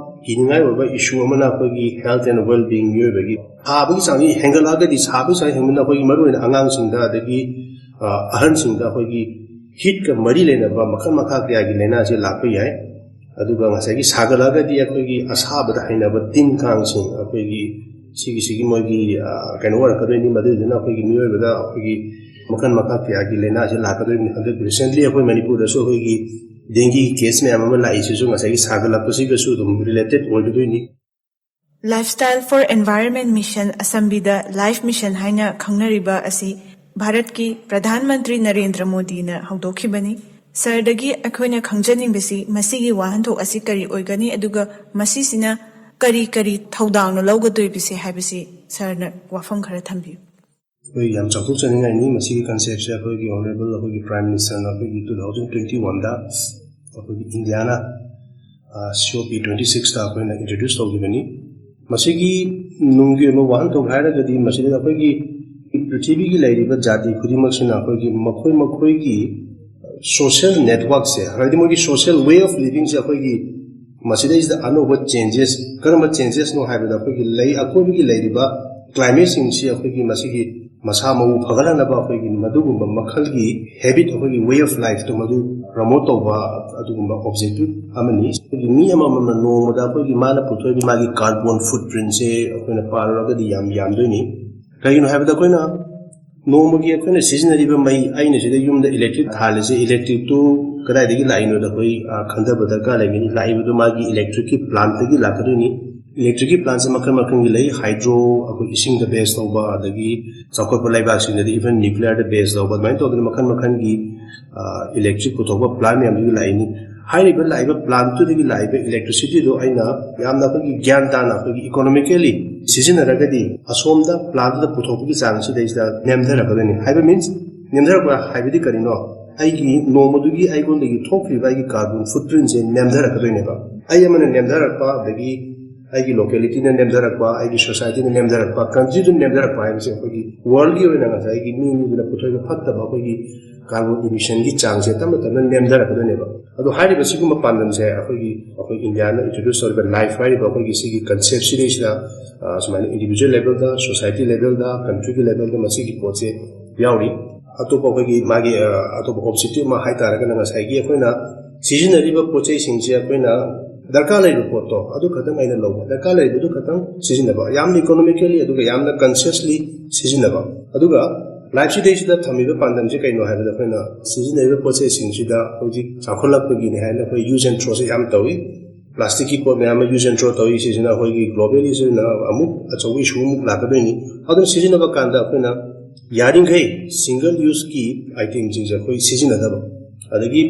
ꯀꯤꯅꯤꯡꯉꯥꯏ ꯑꯣꯏꯕ ꯏꯁꯨ ꯑꯃꯅ ꯑꯩꯈꯣꯏꯒꯤ health and well-being, ꯃꯤꯑꯣꯏꯕꯒꯤ ꯁꯥꯕꯒꯤ ꯆꯥꯡꯁꯤ ꯍꯦꯟꯒꯠꯂꯛꯑꯒꯗꯤ, ꯁꯥꯕꯒꯤ ꯆꯥꯡ ꯍꯦꯟꯒꯠꯂꯛꯄꯒꯤ ꯃꯔꯨꯑꯣꯏꯅ ꯑꯉꯥꯡꯁꯤꯡꯗ, ꯑꯗꯒꯤ, ꯑ, ꯑꯍꯟꯁꯤꯡꯗ ꯑꯩꯈꯣꯏꯒꯤ ꯍꯤꯠꯀ ꯃꯔꯤ ꯂꯩꯅꯕ ꯃꯈꯜ ꯃꯈꯥ ꯀꯌꯥꯒꯤ ꯂꯥꯏꯅꯥꯁꯦ ꯂꯥꯛꯄ ꯌꯥꯏ꯫ ꯑꯗꯨꯒ ꯉꯁꯥꯏꯒꯤ ꯁꯥꯒꯠꯂꯛꯑꯒꯗꯤ ꯑꯩꯈꯣꯏꯒꯤ ꯑꯁꯥꯕꯗ ꯍꯩꯅꯕ ꯇꯤꯟ ꯀꯥꯡꯁꯤꯡ, ꯑꯩꯈꯣꯏꯒꯤ ꯁꯤꯒꯤ, ꯁꯤꯒꯤ ꯃꯣꯏꯒꯤ, ꯑ, ꯀꯩꯅꯣ ꯑꯣꯏꯔꯛꯀꯗꯣꯏꯅꯤ꯫ ꯃꯗꯨꯗꯨꯅ ꯑꯩꯈꯣꯏꯒꯤ ꯃꯤꯑꯣꯏꯕꯗ ꯑꯩꯈꯣꯏꯒꯤ ꯃꯈꯜ ꯃꯈꯥ ꯀꯌꯥꯒꯤ ꯂꯥꯏꯅꯥꯁꯦ ꯂꯥꯛꯀꯗꯣꯏꯅꯤ꯫ ꯍꯟꯗꯛ ꯔꯤꯁꯦꯟꯠꯂꯤ ꯑꯩꯈꯣꯏ ꯃꯅꯤꯄꯨꯔꯗꯁꯨ ꯑꯩꯈꯣꯏꯒꯤ ꯗꯦꯡꯒꯤ ꯀꯦꯁ ꯃꯌꯥꯝ ꯑꯃ ꯂꯥꯛꯏꯁꯤꯁꯨ ꯉꯁꯥꯏꯒꯤ ꯁꯥꯒꯠꯂꯛꯄꯁꯤꯒꯁꯨ ꯑꯗꯨꯝ ꯔꯤꯂꯦꯇꯦꯠ ꯑꯣꯏꯒꯗꯣꯏꯅꯤ꯫ Lifestyle for Environment Mission, ꯑꯁꯝꯕꯤꯗ ꯂꯥꯏꯐ ꯃꯤꯁꯟ ꯍꯥꯏꯅ ꯈꯪꯅꯔꯤꯕ ꯑꯁꯤ ꯚꯥꯔꯠꯀꯤ ꯄ꯭ꯔꯙꯥꯟ ꯃꯟꯇ꯭ꯔꯤ ꯅꯔꯦꯟꯗ꯭ꯔ ꯃꯣꯗꯤꯅ ꯍꯧꯗꯣꯛꯈꯤꯕꯅꯤ꯫ ꯁꯔꯗꯒꯤ ꯑꯩꯈꯣꯏꯅ ꯈꯪꯖꯅꯤꯡꯕꯁꯤ ꯃꯁꯤꯒꯤ ꯋꯥꯍꯟꯊꯣꯛ ꯑꯁꯤ ꯀꯔꯤ ꯑꯣꯏꯒꯅꯤ, ꯑꯗꯨꯒ ꯃꯁꯤꯁꯤꯅ ꯀꯔꯤ ꯀꯔꯤ ꯊꯧꯗꯥꯡꯅ ꯂꯧꯒꯗꯣꯏꯕꯁꯦ ꯍꯥꯏꯕꯁꯤ ꯁꯔꯅ ꯋꯥꯐꯝ ꯈꯔ ꯊꯝꯕꯤꯌꯨ꯫ ꯑꯩꯈꯣꯏ ꯌꯥꯝ ꯆꯥꯎꯊꯣꯛꯆꯅꯤꯡꯉꯥꯏꯅꯤ꯫ ꯃꯁꯤꯒꯤ ꯀꯟꯁꯦꯞꯁꯦ ꯑꯩꯈꯣꯏꯒꯤ ꯑꯣꯅꯔꯦꯕꯜ ꯑꯩꯈꯣꯏꯒꯤ ꯄ꯭ꯔꯥꯏꯝ ꯃꯤꯅꯤꯁꯇꯔꯅ ꯑꯩꯈꯣꯏꯒꯤ ꯇꯨ ꯊꯥꯎꯖꯟ ꯇ꯭ꯋꯦꯟꯇꯤ ꯋꯥꯟꯗ ꯑꯩꯈꯣꯏꯒꯤ ꯏꯟꯗꯤꯌꯥꯅ, ꯑ, ꯁꯤ ꯑꯣ ꯄꯤ ꯇ꯭ꯋꯦꯟꯇꯤ ꯁꯤꯛꯁꯇ ꯑꯩꯈꯣꯏꯅ ꯏꯟꯇ꯭ꯔꯣꯗ꯭ꯌꯨꯁ ꯇꯧꯈꯤꯕꯅꯤ꯫ ꯃꯁꯤꯒꯤ ꯅꯨꯡꯒꯤ ꯑꯣꯏꯕ ꯋꯥꯍꯟꯊꯣꯛ ꯍꯥꯏꯔꯒꯗꯤ, ꯃꯁꯤꯗ ꯑꯩꯈꯣꯏꯒꯤ ꯄ꯭ꯔꯤꯊꯤꯕꯤꯒꯤ ꯂꯩꯔꯤꯕ ꯖꯥꯇꯤ ꯈꯨꯗꯤꯡꯃꯛꯁꯤꯅ ꯑꯩꯈꯣꯏꯒꯤ ꯃꯈꯣꯏ ꯃꯈꯣꯏꯒꯤ ꯁꯣꯁꯤꯌꯦꯜ ꯅꯦꯠꯋꯥꯔꯛꯁꯦ, ꯍꯥꯏꯗꯤ ꯃꯣꯏꯒꯤ ꯁꯣꯁꯤꯌꯦꯜ ꯋꯦ ꯑꯣꯐ ꯂꯤꯕꯤꯡꯁꯦ, ꯑꯩꯈꯣꯏꯒꯤ ꯃꯁꯤꯗꯩꯁꯤꯗ ꯑꯅꯧꯕ ꯆꯦꯟꯖꯦꯁ, ꯀꯔꯝꯕ ꯆꯦꯟꯖꯦꯁꯅꯣ ꯍꯥꯏꯕꯗ, ꯑꯩꯈꯣꯏꯒꯤ ꯂꯩ ꯑꯀꯣꯏꯕꯒꯤ ꯂꯩꯔꯤꯕ ꯀ꯭ꯂꯥꯏꯃꯦꯠꯁꯤꯡꯁꯤ ꯑꯩꯈꯣꯏꯒꯤ ꯃꯁꯤꯒꯤ ꯃꯁꯥ ꯃꯎ ꯐꯒꯠꯍꯟꯅꯕ ꯑꯩꯈꯣꯏꯒꯤ ꯃꯗꯨꯒꯨꯝꯕ ꯃꯈꯜꯒꯤ ꯍꯦꯕꯤꯠ, ꯑꯩꯈꯣꯏꯒꯤ ꯋꯦ ꯑꯣꯐ ꯂꯥꯏꯐꯇꯣ ꯃꯗꯨ ꯄ꯭ꯔꯃꯣꯠ ꯇꯧꯕ ꯑꯗꯨꯒꯨꯝꯕ ꯑꯣꯕꯖꯦꯛꯇꯤꯚ ꯑꯃꯅꯤ꯫ ꯑꯩꯈꯣꯏꯒꯤ ꯃꯤ ꯑꯃꯃꯝꯅ ꯅꯣꯡꯃꯗ ꯑꯩꯈꯣꯏꯒꯤ ꯃꯥꯅ ꯄꯨꯊꯣꯛꯏꯕ ꯃꯥꯒꯤ ꯀꯥꯔꯕꯣꯟ ꯐꯨꯠ ꯄ꯭ꯔꯤꯟꯁꯦ ꯑꯩꯈꯣꯏꯅ ꯄꯥꯔꯨꯔꯒꯗꯤ ꯌꯥꯝ ꯌꯥꯝꯗꯣꯏꯅꯤ꯫ ꯀꯩꯒꯤꯅꯣ ꯍꯥꯏꯕꯗ ꯑꯩꯈꯣꯏꯅ ꯅꯣꯡꯃꯒꯤ ꯑꯩꯈꯣꯏꯅ ꯁꯤꯖꯤꯟꯅꯔꯤꯕ ꯃꯩ, ꯑꯩꯅ ꯁꯤꯗ ꯌꯨꯝꯗ ꯏꯂꯦꯛꯇ꯭ꯔꯤꯛ ꯊꯥꯜꯂꯤꯁꯦ, ꯏꯂꯦꯛꯇ꯭ꯔꯤꯛꯇꯨ ꯀꯗꯥꯏꯗꯒꯤ ꯂꯥꯛꯏꯅꯣꯗ ꯑꯩꯈꯣꯏ ꯈꯟꯊꯕ ꯗꯔꯀꯥꯔ ꯂꯩꯒꯅꯤ꯫ ꯂꯥꯛꯏꯕꯗꯨ ꯃꯥꯒꯤ ꯏꯂꯦꯛꯇ꯭ꯔꯤꯛꯀꯤ ꯄ꯭ꯂꯥꯟꯠꯇꯒꯤ ꯂꯥꯛꯀꯗꯣꯏꯅꯤ꯫ ꯏꯂꯦꯛꯇ꯭ꯔꯤꯛꯀꯤ ꯄ꯭ꯂꯥꯟꯁꯦ ꯃꯈꯜ ꯃꯈꯜꯒꯤ ꯂꯩ꯫ ꯍꯥꯏꯗ꯭ꯔꯣ, ꯑꯩꯈꯣꯏ ꯏꯁꯤꯡꯗ ꯕꯦꯁ ꯇꯧꯕ, ꯑꯗꯒꯤ ꯆꯥꯎꯈꯠꯄ ꯂꯩꯕꯥꯛꯁꯤꯡꯗꯗꯤ ꯏꯚꯟ ꯅ꯭ꯌꯨꯀ꯭ꯂꯤꯌꯔꯗ ꯕꯦꯁ ꯇꯧꯕ, ꯑꯗꯨꯃꯥꯏꯅ ꯇꯧꯗꯅ ꯃꯈꯜ ꯃꯈꯜꯒꯤ ꯏꯂꯦꯛꯇ꯭ꯔꯤꯛ ꯄꯨꯊꯣꯛꯄ ꯄ꯭ꯂꯥꯟ ꯃꯌꯥꯝꯗꯨꯒꯤ ꯂꯥꯛꯏꯅꯤ꯫ ꯍꯥꯏꯔꯤꯕ ꯂꯥꯛꯏꯕ ꯄ꯭ꯂꯥꯟꯠꯇꯨꯗꯒꯤ ꯂꯥꯛꯏꯕ ꯏꯂꯦꯛꯇ꯭ꯔꯤꯁꯤꯇꯤꯗꯣ ꯑꯩꯅ ꯌꯥꯝꯅ ꯑꯩꯈꯣꯏꯒꯤ ꯒ꯭ꯌꯥꯟ ꯇꯥꯅ ꯑꯩꯈꯣꯏꯒꯤ ꯏꯀꯣꯅꯣꯃꯤꯀꯦꯜꯂꯤ ꯁꯤꯖꯤꯟꯅꯔꯒꯗꯤ ꯑꯁꯣꯝꯗ ꯄ꯭ꯂꯥꯟꯠꯇꯨꯗ ꯄꯨꯊꯣꯛꯄꯒꯤ ꯆꯥꯡꯁꯤꯗꯩꯁꯤꯗ ꯅꯦꯝꯊꯔꯛꯀꯗꯣꯏꯅꯤ꯫ ꯍꯥꯏꯕ ꯃꯤꯟꯁ, ꯅꯦꯝꯊꯔꯛꯄ ꯍꯥꯏꯕꯗꯤ ꯀꯔꯤꯅꯣ? ꯑꯩꯒꯤ ꯅꯣꯡꯃꯗꯨꯒꯤ ꯑꯩꯉꯣꯟꯗꯒꯤ ꯊꯣꯛꯈꯤꯕ ꯑꯩꯒꯤ ꯀꯥꯔꯕꯣꯟ ꯐꯨꯠ ꯄ꯭ꯔꯤꯟꯁꯦ ꯅꯦꯝꯊꯔꯛꯀꯗꯣꯏꯅꯦꯕ꯫ ꯑꯩ ꯑꯃꯅ ꯅꯦꯝꯊꯔꯛꯄ, ꯑꯗꯒꯤ ꯑꯩꯒꯤ ꯂꯣꯀꯦꯂꯤꯇꯤꯅ ꯅꯦꯝꯊꯔꯛꯄ, ꯑꯩꯒꯤ ꯁꯣꯁꯥꯏꯇꯤꯅ ꯅꯦꯝꯊꯔꯛꯄ, ꯀꯟꯇ꯭ꯔꯤꯗꯨꯅ ꯅꯦꯝꯊꯔꯛꯄ ꯍꯥꯏꯕꯁꯦ ꯑꯩꯈꯣꯏꯒꯤ ꯋꯥꯔꯜꯒꯤ ꯑꯣꯏꯅ ꯉꯁꯥꯏꯒꯤ ꯃꯤ ꯃꯤꯗꯨꯅ ꯄꯨꯊꯣꯛꯏꯕ ꯐꯠꯇꯕ ꯑꯩꯈꯣꯏꯒꯤ ꯀꯥꯔꯕꯣꯟ ꯏꯃꯤꯁꯟꯒꯤ ꯆꯥꯡꯁꯦ ꯇꯞꯅ ꯇꯞꯅ ꯅꯦꯝꯊꯔꯛꯀꯗꯣꯏꯅꯦꯕ꯫ ꯑꯗꯣ ꯍꯥꯏꯔꯤꯕ ꯁꯤꯒꯨꯝꯕ ꯄꯥꯟꯗꯝꯁꯦ ꯑꯩꯈꯣꯏꯒꯤ, ꯑꯩꯈꯣꯏ ꯏꯟꯗꯤꯌꯥꯅ ꯏꯟꯇ꯭ꯔꯣꯗ꯭ꯌꯨꯁ ꯇꯧꯔꯤꯕ ꯂꯥꯏꯐ ꯍꯥꯏꯔꯤꯕ ꯑꯩꯈꯣꯏꯒꯤ ꯁꯤꯒꯤ ꯀꯟꯁꯦꯞꯁꯤꯗꯩꯁꯤꯗ, ꯑ, ꯁꯨꯃꯥꯏꯅ ꯏꯟꯗꯤꯕꯤꯖꯨꯋꯦꯜ ꯂꯦꯚꯦꯜꯗ, ꯁꯣꯁꯥꯏꯇꯤ ꯂꯦꯚꯦꯜꯗ, ꯀꯟꯇ꯭ꯔꯤꯒꯤ ꯂꯦꯚꯦꯜꯗ ꯃꯁꯤꯒꯤ ꯄꯣꯠꯁꯦ ꯌꯥꯎꯔꯤ꯫ ꯑꯇꯣꯞꯄ ꯑꯩꯈꯣꯏꯒꯤ ꯃꯥꯒꯤ, ꯑ, ꯑꯇꯣꯞꯄ ꯑꯣꯕꯖꯦꯛꯇꯤꯚ ꯑꯃ ꯍꯥꯏꯇꯥꯔꯒꯅ ꯉꯁꯥꯏꯒꯤ ꯑꯩꯈꯣꯏꯅ ꯁꯤꯖꯤꯟꯅꯔꯤꯕ ꯄꯣꯠ ꯆꯩꯁꯤꯡꯁꯦ ꯑꯩꯈꯣꯏꯅ ꯗꯔꯀꯥꯔ ꯂꯩꯕ ꯄꯣꯠꯇꯣ ꯑꯗꯨ ꯈꯛꯇꯪ ꯑꯩꯅ ꯂꯧꯕ, ꯗꯔꯀꯥꯔ ꯂꯩꯕꯗꯨ ꯈꯛꯇꯪ ꯁꯤꯖꯤꯟꯅꯕ, ꯌꯥꯝꯅ ꯏꯀꯣꯅꯣꯃꯤꯀꯦꯜꯂꯤ ꯑꯗꯨꯒ ꯌꯥꯝꯅ ꯀꯟꯁꯤꯌꯁꯂꯤ ꯁꯤꯖꯤꯟꯅꯕ꯫ ꯑꯗꯨꯒ ꯂꯥꯏꯐꯁꯤꯗꯩꯁꯤꯗ ꯊꯝꯃꯤꯕ ꯄꯥꯟꯗꯝꯁꯦ ꯀꯩꯅꯣ ꯍꯥꯏꯕꯗ ꯑꯩꯈꯣꯏꯅ ꯁꯤꯖꯤꯟꯅꯔꯤꯕ ꯄꯣꯠ ꯆꯩꯁꯤꯡꯁꯤꯗ ꯍꯧꯖꯤꯛ ꯆꯥꯎꯈꯠꯂꯛꯄꯒꯤꯅꯤ ꯍꯥꯏꯅ ꯑꯩꯈꯣꯏ ꯌꯨꯁ ꯑꯦꯟ ꯊ꯭ꯔꯣꯁꯦ ꯌꯥꯝ ꯇꯧꯏ꯫ ꯄ꯭ꯂꯥꯁꯇꯤꯛꯀꯤ ꯄꯣꯠ ꯃꯌꯥꯝ ꯑꯃ ꯌꯨꯁ ꯑꯦꯟ ꯊ꯭ꯔꯣ ꯇꯧꯏ꯫ ꯁꯤꯁꯤꯅ ꯑꯩꯈꯣꯏꯒꯤ ꯒ꯭ꯂꯣꯕꯦꯜ ꯏꯁꯨꯅ ꯑꯃꯨꯛ ꯑꯆꯧꯕ ꯏꯁꯨ ꯑꯃꯨꯛ ꯂꯥꯛꯀꯗꯣꯏꯅꯤ꯫ ꯑꯗꯨꯅ ꯁꯤꯖꯤꯟꯅꯕ ꯀꯥꯟꯗ ꯑꯩꯈꯣꯏꯅ ꯌꯥꯔꯤꯈꯩ ꯁꯤꯡꯒꯜ ꯌꯨꯁꯀꯤ ꯑꯥꯏꯇꯦꯝꯁꯤꯡꯁꯦ ꯑꯩꯈꯣꯏ ꯁꯤꯖꯤꯟꯅꯗꯕ, ꯑꯗꯒꯤ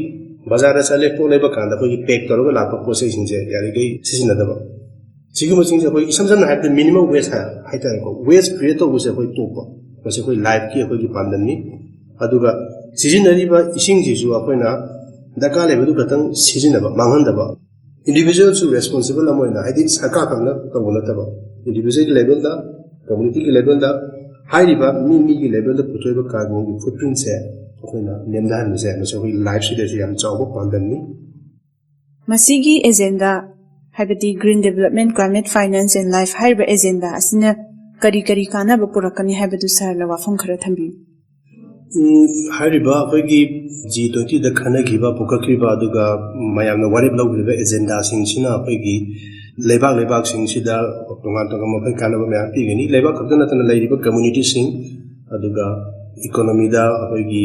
ꯕꯖꯥꯔꯗ ꯆꯠꯂꯦ, ꯄꯣꯠ ꯂꯩꯕ ꯀꯥꯟꯗ ꯑꯩꯈꯣꯏꯒꯤ ꯄꯦꯛ ꯇꯧꯔꯒ ꯂꯥꯛꯄ ꯄꯣꯠ ꯆꯩꯁꯤꯡꯁꯦ ꯌꯥꯔꯤꯈꯩ ꯁꯤꯖꯤꯟꯅꯗꯕ꯫ ꯁꯤꯒꯨꯝꯕꯁꯤꯡꯁꯦ ꯑꯩꯈꯣꯏ ꯏꯁꯝ ꯁꯝꯅ ꯍꯥꯏꯔꯕꯗ ꯃꯤꯅꯤꯃꯝ ꯋꯦꯁ ꯍꯥꯏ-, ꯍꯥꯏꯇꯥꯔꯦꯀꯣ꯫ ꯋꯦꯁ ꯀ꯭ꯔꯤꯌꯦꯠ ꯇꯧꯕꯁꯦ ꯑꯩꯈꯣꯏ ꯇꯣꯛꯄ, ꯃꯁꯤ ꯑꯩꯈꯣꯏ ꯂꯥꯏꯐꯀꯤ ꯑꯩꯈꯣꯏꯒꯤ ꯄꯥꯟꯗꯝꯅꯤ꯫ ꯑꯗꯨꯒ ꯁꯤꯖꯤꯟꯅꯔꯤꯕ ꯏꯁꯤꯡꯁꯤꯁꯨ ꯑꯩꯈꯣꯏꯅ ꯗꯔꯀꯥꯔ ꯂꯩꯕꯗꯨ ꯈꯛꯇꯪ ꯁꯤꯖꯤꯟꯅꯕ, ꯃꯥꯡꯍꯟꯗꯕ꯫ ꯏꯟꯗꯤꯕꯤꯖꯨꯋꯦꯜꯁꯨ ꯔꯦꯁꯄꯣꯟꯁꯤꯕꯜ ꯑꯃ ꯑꯣꯏꯅ, ꯍꯥꯏꯗꯤ ꯁꯔꯀꯥꯔ ꯈꯛꯅ ꯇꯧꯕ ꯅꯠꯇꯕ, ꯏꯟꯗꯤꯕꯤꯖꯨꯋꯦꯜꯒꯤ ꯂꯦꯚꯦꯜꯗ, ꯀꯝꯃꯨꯅꯤꯇꯤꯒꯤ ꯂꯦꯚꯦꯜꯗ, ꯍꯥꯏꯔꯤꯕ ꯃꯤ ꯃꯤꯒꯤ ꯂꯦꯚꯦꯜꯗ ꯄꯨꯊꯣꯛꯏꯕ ꯀꯥꯔꯕꯣꯟꯒꯤ ꯐꯨꯠꯄ꯭ꯔꯤꯟꯁꯦ ꯑꯩꯈꯣꯏꯅ ꯅꯦꯝꯊꯍꯟꯕꯁꯦ, ꯃꯁꯤ ꯑꯩꯈꯣꯏꯒꯤ ꯂꯥꯏꯐꯁꯤꯗꯁꯨ ꯌꯥꯝ ꯆꯥꯎꯕ ꯄꯥꯟꯗꯝꯅꯤ꯫ ꯃꯁꯤꯒꯤ ꯑꯦꯖꯦꯟꯗꯥ, ꯍꯥꯏꯕꯗꯤ Green Development, Climate Finance and Life ꯍꯥꯏꯔꯤꯕ ꯑꯦꯖꯦꯟꯗꯥ ꯑꯁꯤꯅ ꯀꯔꯤ ꯀꯔꯤ ꯀꯥꯟꯅꯕ ꯄꯨꯔꯛꯀꯅꯤ ꯍꯥꯏꯕꯗꯨ ꯁꯥꯔꯅ ꯋꯥꯐꯝ ꯈꯔ ꯊꯝꯕꯤꯌꯨ꯫ ꯎꯝ, ꯍꯥꯏꯔꯤꯕ ꯑꯩꯈꯣꯏꯒꯤ ꯖꯤ ꯇ꯭ꯋꯦꯟꯇꯤꯗ ꯈꯟꯅꯈꯤꯕ, ꯄꯨꯈꯠꯈꯤꯕ, ꯑꯗꯨꯒ ꯃꯌꯥꯝꯅ ꯋꯥꯔꯦꯞ ꯂꯧꯈꯤꯕ ꯑꯦꯖꯦꯟꯗꯥꯁꯤꯡꯁꯤꯅ ꯑꯩꯈꯣꯏꯒꯤ ꯂꯩꯕꯥꯛ ꯂꯩꯕꯥꯛꯁꯤꯡꯁꯤꯗ ꯇꯣꯉꯥꯟ ꯇꯣꯉꯥꯟꯕ ꯑꯩꯈꯣꯏ ꯀꯥꯟꯅꯕ ꯃꯌꯥꯝ ꯄꯤꯒꯅꯤ꯫ ꯂꯩꯕꯥꯛ ꯈꯛꯇ ꯅꯠꯇꯅ ꯂꯩꯔꯤꯕ ꯀꯝꯃꯨꯅꯤꯇꯤꯁꯤꯡ, ꯑꯗꯨꯒ ꯏꯀꯣꯅꯣꯃꯤꯗ ꯑꯩꯈꯣꯏꯒꯤ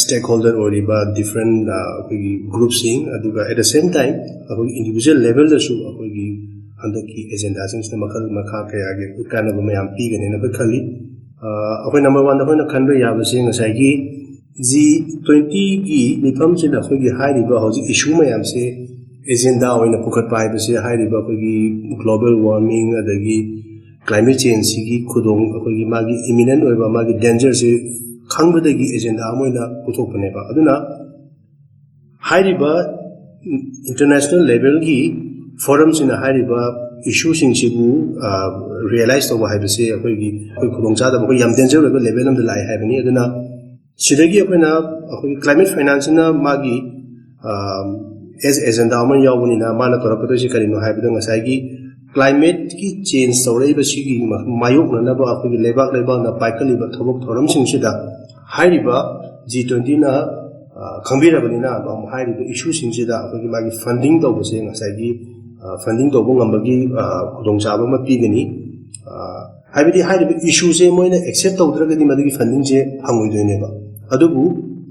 ꯁ꯭ꯇꯦꯛ ꯍꯣꯜꯗꯔ ꯑꯣꯏꯔꯤꯕ ꯗꯤꯐ꯭ꯔꯦꯟ ꯑꯩꯈꯣꯏꯒꯤ ꯒ꯭ꯔꯨꯞꯁꯤꯡ, ꯑꯗꯨꯒ at the same time ꯑꯩꯈꯣꯏꯒꯤ ꯏꯟꯗꯤꯕꯤꯖꯨꯋꯦꯜ ꯂꯦꯚꯦꯜꯗꯁꯨ ꯑꯩꯈꯣꯏꯒꯤ ꯍꯟꯗꯛꯀꯤ ꯑꯦꯖꯦꯟꯗꯥꯁꯤꯡꯁꯤꯅ ꯃꯈꯜ ꯃꯈꯥ ꯀꯌꯥꯒꯤ ꯑꯩꯈꯣꯏ ꯀꯥꯟꯅꯕ ꯃꯌꯥꯝ ꯄꯤꯒꯅꯦꯅ ꯑꯩꯈꯣꯏ ꯈꯜꯂꯤ꯫ ꯑ, ꯑꯩꯈꯣꯏ ꯅꯝꯕꯔ ꯋꯥꯟꯗ ꯑꯩꯈꯣꯏꯅ ꯈꯟꯕ ꯌꯥꯕꯁꯦ ꯉꯁꯥꯏꯒꯤ ꯖꯤ ꯇ꯭ꯋꯦꯟꯇꯤꯒꯤ ꯃꯤꯐꯝꯁꯤꯗ ꯑꯩꯈꯣꯏꯒꯤ ꯍꯥꯏꯔꯤꯕ ꯍꯧꯖꯤꯛ ꯏꯁꯨ ꯃꯌꯥꯝꯁꯦ ꯑꯦꯖꯦꯟꯗꯥ ꯑꯣꯏꯅ ꯄꯨꯈꯠꯄ ꯍꯥꯏꯕꯁꯦ ꯍꯥꯏꯔꯤꯕ ꯑꯩꯈꯣꯏꯒꯤ ꯒ꯭ꯂꯣꯕꯦꯜ ꯋꯥꯔꯃꯤꯡ ꯑꯗꯒꯤ ꯀ꯭ꯂꯥꯏꯃꯦꯠ ꯆꯦꯟꯖꯁꯤꯒꯤ ꯈꯨꯗꯣꯡ, ꯑꯩꯈꯣꯏꯒꯤ ꯃꯥꯒꯤ ꯏꯃꯤꯅꯦꯟ ꯑꯣꯏꯕ ꯃꯥꯒꯤ ꯗꯦꯟꯖꯔꯁꯤ ꯈꯪꯕꯗꯒꯤ ꯑꯦꯖꯦꯟꯗꯥ ꯑꯃ ꯑꯣꯏꯅ ꯄꯨꯊꯣꯛꯄꯅꯦꯕ꯫ ꯑꯗꯨꯅ ꯍꯥꯏꯔꯤꯕ ꯏꯟꯇꯔꯅꯦꯁꯅꯦꯜ ꯂꯦꯚꯦꯜꯒꯤ ꯐꯣꯔꯝꯁꯤꯅ ꯍꯥꯏꯔꯤꯕ ꯏꯁꯨꯁꯤꯡꯁꯤꯕꯨ ꯔꯤꯌꯦꯂꯥꯏꯁ ꯇꯧꯕ ꯍꯥꯏꯕꯁꯤ ꯑꯩꯈꯣꯏꯒꯤ, ꯑꯩꯈꯣꯏ ꯈꯨꯗꯣꯡꯆꯥꯗꯕ, ꯑꯩꯈꯣꯏ ꯌꯥꯝ ꯗꯦꯟꯖꯔ ꯑꯣꯏꯕ ꯂꯦꯚꯦꯜ ꯑꯃꯗ ꯂꯥꯛꯑꯦ ꯍꯥꯏꯕꯅꯤ꯫ ꯑꯗꯨꯅ ꯁꯤꯗꯒꯤ ꯑꯩꯈꯣꯏꯅ, ꯑꯩꯈꯣꯏꯒꯤ ꯀ꯭ꯂꯥꯏꯃꯦꯠ ꯐꯥꯏꯅꯥꯟꯁꯁꯤꯅ ꯃꯥꯒꯤ ꯑꯦꯖ ꯑꯦꯖꯦꯟꯗꯥ ꯑꯃ ꯌꯥꯎꯕꯅꯤꯅ ꯃꯥꯅ ꯇꯧꯔꯛꯀꯗꯣꯏꯁꯤ ꯀꯔꯤꯅꯣ ꯍꯥꯏꯕꯗ ꯉꯁꯥꯏꯒꯤ ꯀ꯭ꯂꯥꯏꯃꯦꯠꯀꯤ ꯆꯦꯟꯖ ꯇꯧꯔꯛꯏꯕꯁꯤꯒꯤ ꯃꯥꯌꯣꯛꯅꯅꯕ ꯑꯩꯈꯣꯏꯒꯤ ꯂꯩꯕꯥꯛ ꯂꯩꯕꯥꯛꯅ ꯄꯥꯏꯈꯠꯂꯤꯕ ꯊꯕꯛ ꯊꯧꯔꯝꯁꯤꯡꯁꯤꯗ ꯍꯥꯏꯔꯤꯕ ꯖꯤ ꯇ꯭ꯋꯦꯟꯇꯤꯅ ꯈꯪꯕꯤꯔꯕꯅꯤꯅ ꯍꯥꯏꯔꯤꯕ ꯏꯁꯨꯁꯤꯡꯁꯤꯗ ꯑꯩꯈꯣꯏꯒꯤ ꯃꯥꯒꯤ ꯐꯟꯗꯤꯡ ꯇꯧꯕꯁꯦ ꯉꯁꯥꯏꯒꯤ ꯐꯟꯗꯤꯡ ꯇꯧꯕ ꯉꯝꯕꯒꯤ ꯈꯨꯗꯣꯡꯆꯥꯕ ꯑꯃ ꯄꯤꯒꯅꯤ꯫ ꯍꯥꯏꯕꯗꯤ ꯍꯥꯏꯔꯤꯕ ꯏꯁꯨꯁꯦ ꯃꯣꯏꯅ ꯑꯦꯛꯁꯦꯞ ꯇꯧꯗ꯭ꯔꯒꯗꯤ ꯃꯗꯨꯒꯤ ꯐꯟꯗꯤꯡꯁꯦ ꯐꯪꯉꯣꯏꯗꯣꯏꯅꯦꯕ꯫ ꯑꯗꯨꯕꯨ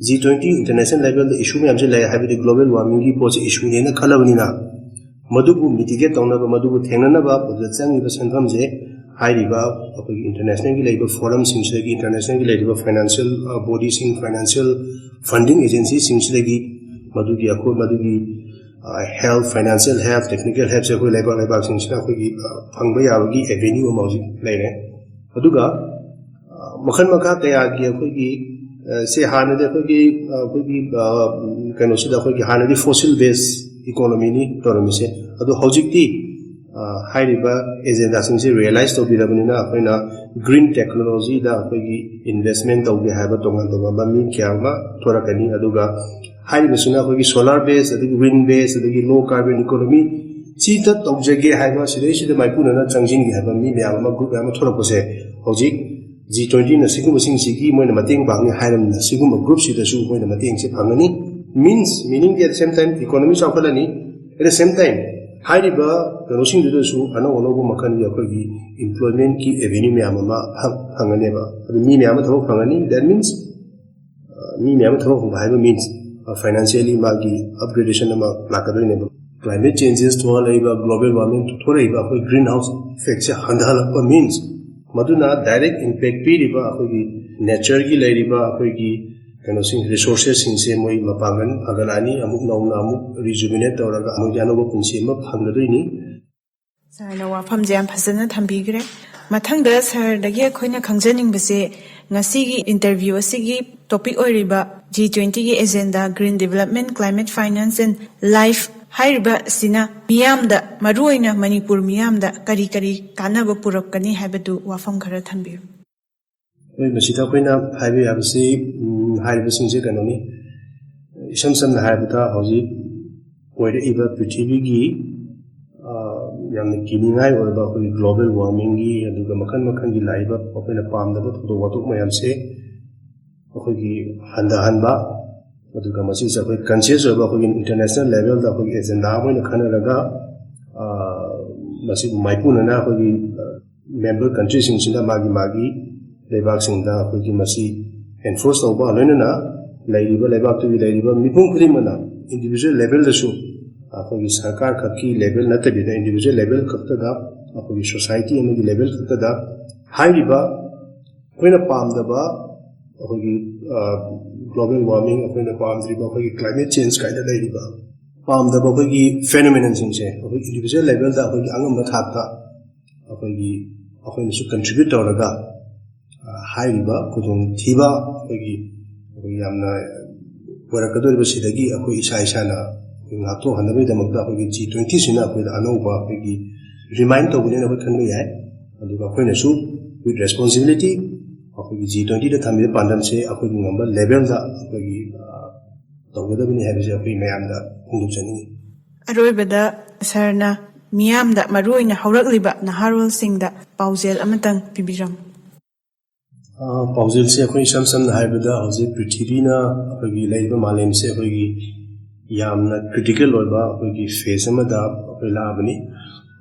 ꯖꯤ ꯇ꯭ꯋꯦꯟꯇꯤ ꯏꯟꯇꯔꯅꯦꯁꯅꯦꯜ ꯂꯦꯚꯦꯜꯗ ꯏꯁꯨ ꯃꯌꯥꯝꯁꯦ ꯂꯩ, ꯍꯥꯏꯕꯗꯤ ꯒ꯭ꯂꯣꯕꯦꯜ ꯋꯥꯔꯃꯤꯡꯒꯤ ꯄꯣꯠꯁꯦ ꯏꯁꯨꯅꯦꯅ ꯈꯜꯂꯕꯅꯤꯅ ꯃꯗꯨꯕꯨ ꯃꯤꯇꯤꯒꯦꯠ ꯇꯧꯅꯕ, ꯃꯗꯨꯕꯨ ꯊꯦꯡꯅꯅꯕ ꯃꯗꯨꯗ ꯆꯪꯉꯤꯕ ꯁꯦꯟꯐꯝꯁꯦ ꯍꯥꯏꯔꯤꯕ ꯑꯩꯈꯣꯏꯒꯤ ꯏꯟꯇꯔꯅꯦꯁꯅꯦꯜꯒꯤ ꯂꯩꯔꯤꯕ ꯐꯣꯔꯝꯁꯤꯡꯁꯤꯗꯒꯤ, ꯏꯟꯇꯔꯅꯦꯁꯅꯦꯜꯒꯤ ꯂꯩꯔꯤꯕ ꯐꯥꯏꯅꯥꯟꯁꯤꯌꯦꯜ ꯕꯣꯗꯤꯁꯤꯡ, ꯐꯥꯏꯅꯥꯟꯁꯤꯌꯦꯜ ꯐꯟꯗꯤꯡ ꯑꯦꯖꯦꯟꯁꯤꯁꯤꯡꯁꯤꯗꯒꯤ ꯃꯗꯨꯒꯤ ꯑꯩꯈꯣꯏ ꯃꯗꯨꯒꯤ ꯍꯦꯜꯞ, ꯐꯥꯏꯅꯥꯟꯁꯤꯌꯦꯜ ꯍꯦꯜꯞ, ꯇꯦꯛꯅꯤꯀꯦꯜ ꯍꯦꯜꯞꯁꯦ ꯑꯩꯈꯣꯏ ꯂꯩꯕꯥꯛ ꯂꯩꯕꯥꯛꯁꯤꯡꯁꯤꯅ ꯑꯩꯈꯣꯏꯒꯤ ꯐꯪꯕ ꯌꯥꯕꯒꯤ ꯑꯦꯚꯦꯅ꯭ꯌꯨ ꯑꯃ ꯍꯧꯖꯤꯛ ꯂꯩꯔꯦ꯫ ꯑꯗꯨꯒ ꯃꯈꯜ ꯃꯈꯥ ꯀꯌꯥꯒꯤ ꯑꯩꯈꯣꯏꯒꯤ ꯁꯦ ꯍꯥꯟꯅꯗꯤ ꯑꯩꯈꯣꯏꯒꯤ ꯑꯩꯈꯣꯏꯒꯤ ꯀꯩꯅꯣꯁꯤꯗ ꯑꯩꯈꯣꯏꯒꯤ ꯍꯥꯟꯅꯗꯤ ꯐꯣꯁꯤꯜ ꯕꯦꯁ ꯏꯀꯣꯅꯣꯃꯤꯅꯤ ꯇꯧꯔꯝꯃꯤꯁꯦ꯫ ꯑꯗꯣ ꯍꯧꯖꯤꯛꯇꯤ ꯍꯥꯏꯔꯤꯕ ꯑꯦꯖꯦꯟꯗꯥꯁꯤꯡꯁꯦ ꯔꯤꯌꯦꯂꯥꯏꯁ ꯇꯧꯕꯤꯔꯕꯅꯤꯅ ꯑꯩꯈꯣꯏꯅ ꯒ꯭ꯔꯤꯟ ꯇꯦꯛꯅꯣꯂꯣꯖꯤꯗ ꯑꯩꯈꯣꯏꯒꯤ ꯏꯟꯚꯦꯁꯃꯦꯟ ꯇꯧꯒꯦ ꯍꯥꯏꯕ ꯇꯣꯉꯥꯟ ꯇꯣꯉꯥꯟꯕ ꯃꯤ ꯀꯌꯥ ꯑꯃ ꯊꯣꯔꯛꯀꯅꯤ꯫ ꯑꯗꯨꯒ ꯍꯥꯏꯔꯤꯕꯁꯤꯅ ꯑꯩꯈꯣꯏꯒꯤ ꯁꯣꯂꯥꯔ ꯕꯦꯁ, ꯑꯗꯒꯤ ꯋꯤꯟ ꯕꯦꯁ, ꯑꯗꯒꯤ ꯂꯣ ꯀꯥꯔꯕꯟ ꯏꯀꯣꯅꯣꯃꯤ ꯁꯤꯗ ꯇꯧꯖꯒꯦ ꯍꯥꯏꯕ, ꯁꯤꯗꯩꯁꯤꯗ ꯃꯥꯏꯄꯨꯅꯅ ꯆꯪꯁꯤꯟꯒꯦ ꯍꯥꯏꯕ ꯃꯤ ꯃꯌꯥꯝ ꯑꯃ, ꯒ꯭ꯔꯨꯞ ꯃꯌꯥꯝ ꯑꯃ ꯊꯣꯛꯂꯛꯄꯁꯦ, ꯍꯧꯖꯤꯛ ꯖꯤ ꯇ꯭ꯋꯦꯟꯇꯤꯅ ꯁꯤꯒꯨꯝꯕꯁꯤꯡꯁꯤꯒꯤ ꯃꯣꯏꯅ ꯃꯇꯦꯡ ꯄꯥꯡꯉꯤ ꯍꯥꯏꯔꯕꯅꯤꯅ, ꯁꯤꯒꯨꯝꯕ ꯒ꯭ꯔꯨꯞꯁꯤꯗꯁꯨ ꯃꯣꯏꯅ ꯃꯇꯦꯡꯁꯦ ꯐꯪꯒꯅꯤ꯫ Means, meaning at the same time economy ꯆꯥꯎꯈꯠꯂꯅꯤ, at the same time ꯍꯥꯏꯔꯤꯕ ꯀꯩꯅꯣꯁꯤꯡꯗꯨꯗꯁꯨ ꯑꯅꯧ ꯑꯅꯧꯕ ꯃꯈꯜꯒꯤ ꯑꯩꯈꯣꯏꯒꯤ employmentꯀꯤ avenue ꯃꯌꯥꯝ ꯑꯃ ꯐꯪ-, ꯐꯪꯒꯅꯦꯕ꯫ ꯑꯗꯨ ꯃꯤ ꯃꯌꯥꯝ ꯑꯃ ꯊꯕꯛ ꯐꯪꯒꯅꯤ, that means, ꯑ, ꯃꯤ ꯃꯌꯥꯝ ꯑꯃ ꯊꯕꯛ ꯐꯪꯕ ꯍꯥꯏꯕ means, ꯑ, financially ꯃꯥꯒꯤ upgradation ꯑꯃ ꯂꯥꯛꯀꯗꯣꯏꯅꯦꯕ꯫ Climate changes ꯊꯣꯛꯍꯜꯂꯛꯏꯕ, global warming ꯊꯣꯛꯂꯛꯏꯕ, ꯑꯩꯈꯣꯏ green house effectꯁꯦ ꯍꯟꯊꯍꯜꯂꯛꯄ means, ꯃꯗꯨꯅ direct impact ꯄꯤꯔꯤꯕ ꯑꯩꯈꯣꯏꯒꯤ natureꯒꯤ ꯂꯩꯔꯤꯕ ꯑꯩꯈꯣꯏꯒꯤ ꯀꯩꯅꯣꯁꯤꯡ, resourcesꯁꯤꯡꯁꯦ ꯃꯣꯏ ꯃꯄꯥꯡꯒꯜ ꯐꯒꯠꯂꯛꯑꯅꯤ, ꯑꯃꯨꯛ ꯅꯧꯅ ꯑꯃꯨꯛ rejuvenate ꯇꯧꯔꯒ ꯃꯣꯏꯒꯤ ꯑꯅꯧꯕ ꯄꯨꯟꯁꯤ ꯑꯃ ꯐꯪꯒꯗꯣꯏꯅꯤ꯫ ꯁꯥꯔꯅ ꯋꯥꯐꯝꯁꯦ ꯌꯥꯝ ꯐꯖꯅ ꯊꯝꯕꯤꯈ꯭ꯔꯦ꯫ ꯃꯊꯪꯗ ꯁꯥꯔꯗꯒꯤ ꯑꯩꯈꯣꯏꯅ ꯈꯪꯖꯅꯤꯡꯕꯁꯦ, ꯉꯁꯤꯒꯤ interview ꯑꯁꯤꯒꯤ topic ꯑꯣꯏꯔꯤꯕ G twentyꯒꯤ agenda, Green Development, Climate Finance and Life ꯍꯥꯏꯔꯤꯕꯁꯤꯅ ꯃꯤꯌꯥꯝꯗ, ꯃꯔꯨꯑꯣꯏꯅ ꯃꯅꯤꯄꯨꯔ ꯃꯤꯌꯥꯝꯗ ꯀꯔꯤ ꯀꯔꯤ ꯀꯥꯟꯅꯕ ꯄꯨꯔꯛꯀꯅꯤ ꯍꯥꯏꯕꯗꯨ ꯋꯥꯐꯝ ꯈꯔ ꯊꯝꯕꯤꯌꯨ꯫ ꯍꯣꯏ, ꯃꯁꯤꯗ ꯑꯩꯈꯣꯏꯅ ꯍꯥꯏꯕ ꯌꯥꯕꯁꯤ, ꯎꯝ, ꯍꯥꯏꯔꯤꯕꯁꯤꯡꯁꯦ ꯀꯩꯅꯣꯅꯤ꯫ ꯏꯁꯝ ꯁꯝꯅ ꯍꯥꯏꯔꯕꯗ, ꯍꯧꯖꯤꯛ ꯑꯣꯏꯔꯛꯏꯕ ꯄ꯭ꯔꯤꯊꯤꯕꯤꯒꯤ, ꯑ, ꯌꯥꯝꯅ ꯀꯤꯅꯤꯡꯉꯥꯏ ꯑꯣꯏꯕ ꯑꯩꯈꯣꯏꯒꯤ global warmingꯒꯤ, ꯑꯗꯨꯒ ꯃꯈꯜ ꯃꯈꯜꯒꯤ ꯂꯥꯛꯏꯕ ꯑꯩꯈꯣꯏꯅ ꯄꯥꯝꯗꯕ ꯊꯧꯗꯣꯛ ꯋꯥꯊꯣꯛ ꯃꯌꯥꯝꯁꯦ ꯑꯩꯈꯣꯏꯒꯤ ꯍꯟꯊꯍꯟꯕ, ꯑꯗꯨꯒ ꯃꯁꯤꯁꯦ ꯑꯩꯈꯣꯏ conscious ꯑꯣꯏꯕ, ꯑꯩꯈꯣꯏꯒꯤ international levelꯗ ꯑꯩꯈꯣꯏꯒꯤ agenda ꯑꯃ ꯑꯣꯏꯅ ꯈꯟꯅꯔꯒ, ꯑ, ꯃꯁꯤꯕꯨ ꯃꯥꯏꯄꯨꯅꯅ ꯑꯩꯈꯣꯏꯒꯤ, ꯑ, member countryꯁꯤꯡꯁꯤꯅ ꯃꯥꯒꯤ ꯃꯥꯒꯤ ꯂꯩꯕꯥꯛꯁꯤꯡꯗ ꯑꯩꯈꯣꯏꯒꯤ ꯃꯁꯤ enforce ꯇꯧꯕ, ꯂꯣꯏꯅꯅ ꯂꯩꯔꯤꯕ ꯂꯩꯕꯥꯛꯇꯨꯒꯤ ꯂꯩꯔꯤꯕ ꯃꯤꯄꯨꯝ ꯈꯨꯗꯤꯡꯃꯛꯅ individual levelꯗꯁꯨ, ꯑꯩꯈꯣꯏꯒꯤ ꯁꯔꯀꯥꯔ ꯈꯛꯀꯤ level ꯅꯠꯇꯕꯤꯗ individual level ꯈꯛꯇꯗ, ꯑꯩꯈꯣꯏꯒꯤ society ꯑꯃꯒꯤ level ꯈꯛꯇꯗ ꯍꯥꯏꯔꯤꯕ ꯑꯩꯈꯣꯏꯅ ꯄꯥꯝꯗꯕ ꯑꯩꯈꯣꯏꯒꯤ, ꯑ, global warming, ꯑꯩꯈꯣꯏꯅ ꯄꯥꯝꯗ꯭ꯔꯤꯕ ꯑꯩꯈꯣꯏꯒꯤ climate change ꯀꯥꯏꯅ ꯂꯩꯔꯤꯕ ꯄꯥꯝꯗꯕ ꯑꯩꯈꯣꯏꯒꯤ phenomenonꯁꯤꯡꯁꯦ ꯑꯩꯈꯣꯏ individual levelꯗ ꯑꯩꯈꯣꯏꯒꯤ ꯑꯉꯝꯕ ꯊꯥꯛꯇ ꯑꯩꯈꯣꯏꯒꯤ, ꯑꯩꯈꯣꯏꯅꯁꯨ contribute ꯇꯧꯔꯒ, ꯑ, ꯍꯥꯏꯔꯤꯕ ꯈꯨꯗꯣꯡꯊꯤꯕ ꯑꯩꯈꯣꯏꯒꯤ, ꯑꯩꯈꯣꯏ ꯌꯥꯝꯅ ꯑꯣꯏꯔꯛꯀꯗꯧꯔꯤꯕ ꯁꯤꯗꯒꯤ ꯑꯩꯈꯣꯏ ꯏꯁꯥ ꯏꯁꯥꯅ ꯑꯩꯈꯣꯏ ꯉꯥꯛꯊꯣꯛꯍꯟꯅꯕꯒꯤꯗꯃꯛꯇ ꯑꯩꯈꯣꯏꯒꯤ G twentyꯁꯤꯅ ꯑꯩꯈꯣꯏꯗ ꯑꯅꯧꯕ ꯑꯩꯈꯣꯏꯒꯤ remind ꯇꯧꯕꯅꯦꯅ ꯑꯩꯈꯣꯏ ꯈꯟꯕ ꯌꯥꯏ꯫ ꯑꯗꯨꯒ ꯑꯩꯈꯣꯏꯅꯁꯨ with responsibility ꯑꯩꯈꯣꯏꯒꯤ G twentyꯗ ꯊꯝꯃꯤꯕ ꯄꯥꯟꯗꯝꯁꯦ ꯑꯩꯈꯣꯏꯒꯤ ꯉꯝꯕ levelꯗ ꯑꯩꯈꯣꯏꯒꯤ, ꯑ, ꯇꯧꯒꯗꯕꯅꯤ ꯍꯥꯏꯕꯁꯦ ꯑꯩꯈꯣꯏ ꯃꯌꯥꯝꯗ ꯐꯣꯡꯗꯣꯛꯆꯅꯤꯡꯉꯤ꯫ ꯑꯔꯣꯏꯕꯗ ꯁꯥꯔꯅ ꯃꯤꯌꯥꯝꯗ, ꯃꯔꯨꯑꯣꯏꯅ ꯍꯧꯔꯛꯂꯤꯕ ꯅꯍꯥꯔꯣꯜꯁꯤꯡꯗ ꯄꯥꯎꯖꯦꯜ ꯑꯃꯇꯪ ꯄꯤꯕꯤꯔꯝꯃꯨ꯫ ꯑ, ꯄꯥꯎꯖꯦꯜꯁꯦ ꯑꯩꯈꯣꯏ ꯏꯁꯝ ꯁꯝꯅ ꯍꯥꯏꯔꯕꯗ ꯍꯧꯖꯤꯛ ꯄ꯭ꯔꯤꯊꯤꯕꯤꯅ, ꯑꯩꯈꯣꯏꯒꯤ ꯂꯩꯔꯤꯕ ꯃꯥꯂꯦꯝꯁꯦ ꯑꯩꯈꯣꯏꯒꯤ ꯌꯥꯝꯅ ꯀ꯭ꯔꯤꯇꯤꯀꯦꯜ ꯑꯣꯏꯕ ꯑꯩꯈꯣꯏꯒꯤ ꯐꯦꯁ ꯑꯃꯗ ꯑꯩꯈꯣꯏ ꯂꯥꯛꯑꯕꯅꯤ꯫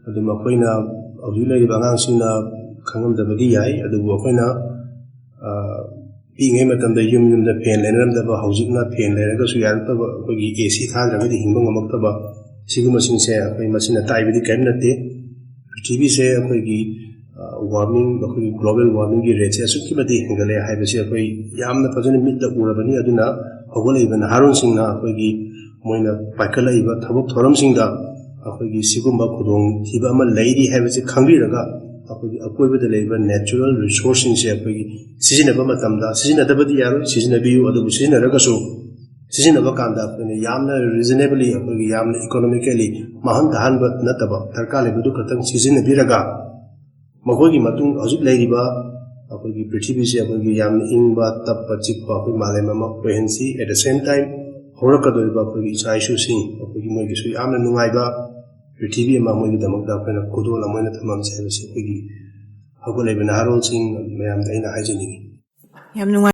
ꯑꯗꯨꯝ ꯑꯩꯈꯣꯏꯅ ꯍꯧꯖꯤꯛ ꯂꯩꯔꯤꯕ ꯑꯉꯥꯡꯁꯤꯡꯅ ꯈꯪꯉꯝꯗꯕꯗꯤ ꯌꯥꯏ, ꯑꯗꯨꯕꯨ ꯑꯩꯈꯣꯏꯅ, ꯑ, ꯄꯤꯛꯏꯉꯩ ꯃꯇꯝꯗ ꯌꯨꯝ ꯌꯨꯝꯗ ꯐꯦꯟ ꯂꯩꯅꯔꯝꯗꯕ, ꯍꯧꯖꯤꯛꯅ ꯐꯦꯟ ꯂꯩꯔꯒꯁꯨ ꯌꯥꯔꯛꯇꯕ, ꯑꯩꯈꯣꯏꯒꯤ ꯑꯦ ꯁꯤ ꯊꯥꯗ꯭ꯔꯒꯗꯤ ꯍꯤꯡꯕ ꯉꯝꯃꯛꯇꯕ, ꯁꯤꯒꯨꯝꯕꯁꯤꯡꯁꯦ ꯑꯩꯈꯣꯏ ꯃꯁꯤꯅ ꯇꯥꯛꯏꯕꯗꯤ ꯀꯔꯤꯝ ꯅꯠꯇꯦ꯫ ꯄ꯭ꯔꯤꯊꯤꯕꯤꯁꯦ ꯑꯩꯈꯣꯏꯒꯤ, ꯑ, ꯋꯥꯔꯃꯤꯡ, ꯑꯩꯈꯣꯏꯒꯤ ꯒ꯭ꯂꯣꯕꯦꯜ ꯋꯥꯔꯃꯤꯡꯒꯤ ꯔꯦꯠꯁꯦ ꯑꯁꯨꯛꯀꯤ ꯃꯇꯤꯛ ꯍꯦꯟꯒꯠꯂꯦ ꯍꯥꯏꯕꯁꯦ ꯑꯩꯈꯣꯏ ꯌꯥꯝꯅ ꯐꯖꯅ ꯃꯤꯠꯇ ꯎꯔꯕꯅꯤ꯫ ꯑꯗꯨꯅ ꯍꯧꯒꯠꯂꯛꯏꯕ ꯅꯍꯥꯔꯣꯟꯁꯤꯡꯅ ꯑꯩꯈꯣꯏꯒꯤ ꯃꯣꯏꯅ ꯄꯥꯏꯈꯠꯂꯛꯏꯕ ꯊꯕꯛ ꯊꯧꯔꯝꯁꯤꯡꯗ ꯑꯩꯈꯣꯏꯒꯤ ꯁꯤꯒꯨꯝꯕ ꯈꯨꯗꯣꯡꯊꯤꯕ ꯑꯃ ꯂꯩꯔꯤ ꯍꯥꯏꯕꯁꯤ ꯈꯪꯕꯤꯔꯒ, ꯑꯩꯈꯣꯏꯒꯤ ꯑꯀꯣꯏꯕꯗ ꯂꯩꯔꯤꯕ ꯅꯦꯆꯔꯦꯜ ꯔꯤꯁꯣꯔꯁꯁꯤꯡꯁꯦ ꯑꯩꯈꯣꯏꯒꯤ ꯁꯤꯖꯤꯟꯅꯕ ꯃꯇꯝꯗ, ꯁꯤꯖꯤꯟꯅꯗꯕꯗꯤ ꯌꯥꯔꯣꯏ, ꯁꯤꯖꯤꯟꯅꯕꯤꯌꯨ, ꯑꯗꯨꯕꯨ ꯁꯤꯖꯤꯟꯅꯔꯒꯁꯨ ꯁꯤꯖꯤꯟꯅꯕ ꯀꯥꯟꯗ ꯑꯩꯈꯣꯏꯅ ꯌꯥꯝꯅ ꯔꯤꯖꯅꯦꯕꯂꯤ, ꯑꯩꯈꯣꯏꯒꯤ ꯌꯥꯝꯅ ꯏꯀꯣꯅꯣꯃꯤꯀꯦꯂꯤ ꯃꯥꯡꯍꯟ ꯇꯥꯍꯟꯕ ꯅꯠꯇꯕ, ꯗꯔꯀꯥꯔ ꯂꯩꯕꯗꯨ ꯈꯛꯇꯪ ꯁꯤꯖꯤꯟꯅꯕꯤꯔꯒ, ꯃꯈꯣꯏꯒꯤ ꯃꯇꯨꯡ ꯍꯧꯖꯤꯛ ꯂꯩꯔꯤꯕ ꯑꯩꯈꯣꯏꯒꯤ ꯄ꯭ꯔꯤꯊꯤꯕꯤꯁꯦ ꯑꯩꯈꯣꯏꯒꯤ ꯌꯥꯝꯅ ꯏꯪꯕ, ꯇꯞꯄ, ꯆꯤꯛꯄ ꯑꯩꯈꯣꯏ ꯃꯥꯂꯦꯝ ꯑꯃ ꯑꯣꯏꯍꯟꯁꯤ꯫ At the same time, ꯍꯧꯔꯛꯀꯗꯧꯔꯤꯕ ꯑꯩꯈꯣꯏꯒꯤ ꯏꯆꯥ ꯏꯁꯨꯁꯤꯡ ꯑꯩꯈꯣꯏꯒꯤ ꯃꯣꯏꯒꯤꯁꯨ ꯌꯥꯝꯅ ꯅꯨꯡꯉꯥꯏꯕ ꯄ꯭ꯔꯤꯊꯤꯕꯤ ꯑꯃ ꯃꯣꯏꯒꯤꯗꯃꯛꯇ ꯑꯩꯈꯣꯏꯅ ꯈꯨꯗꯣꯜ ꯑꯃ ꯑꯣꯏꯅ ꯊꯝꯃꯝꯁꯤ ꯍꯥꯏꯕꯁꯤ ꯑꯩꯈꯣꯏꯒꯤ ꯍꯧꯒꯠꯂꯛꯏꯕ ꯅꯍꯥꯔꯣꯜꯁꯤꯡ ꯃꯌꯥꯝꯗ ꯑꯩꯅ ꯍꯥꯏꯖꯅꯤꯡꯉꯤ꯫ ꯌꯥꯝ ꯅꯨꯡꯉꯥꯏ꯫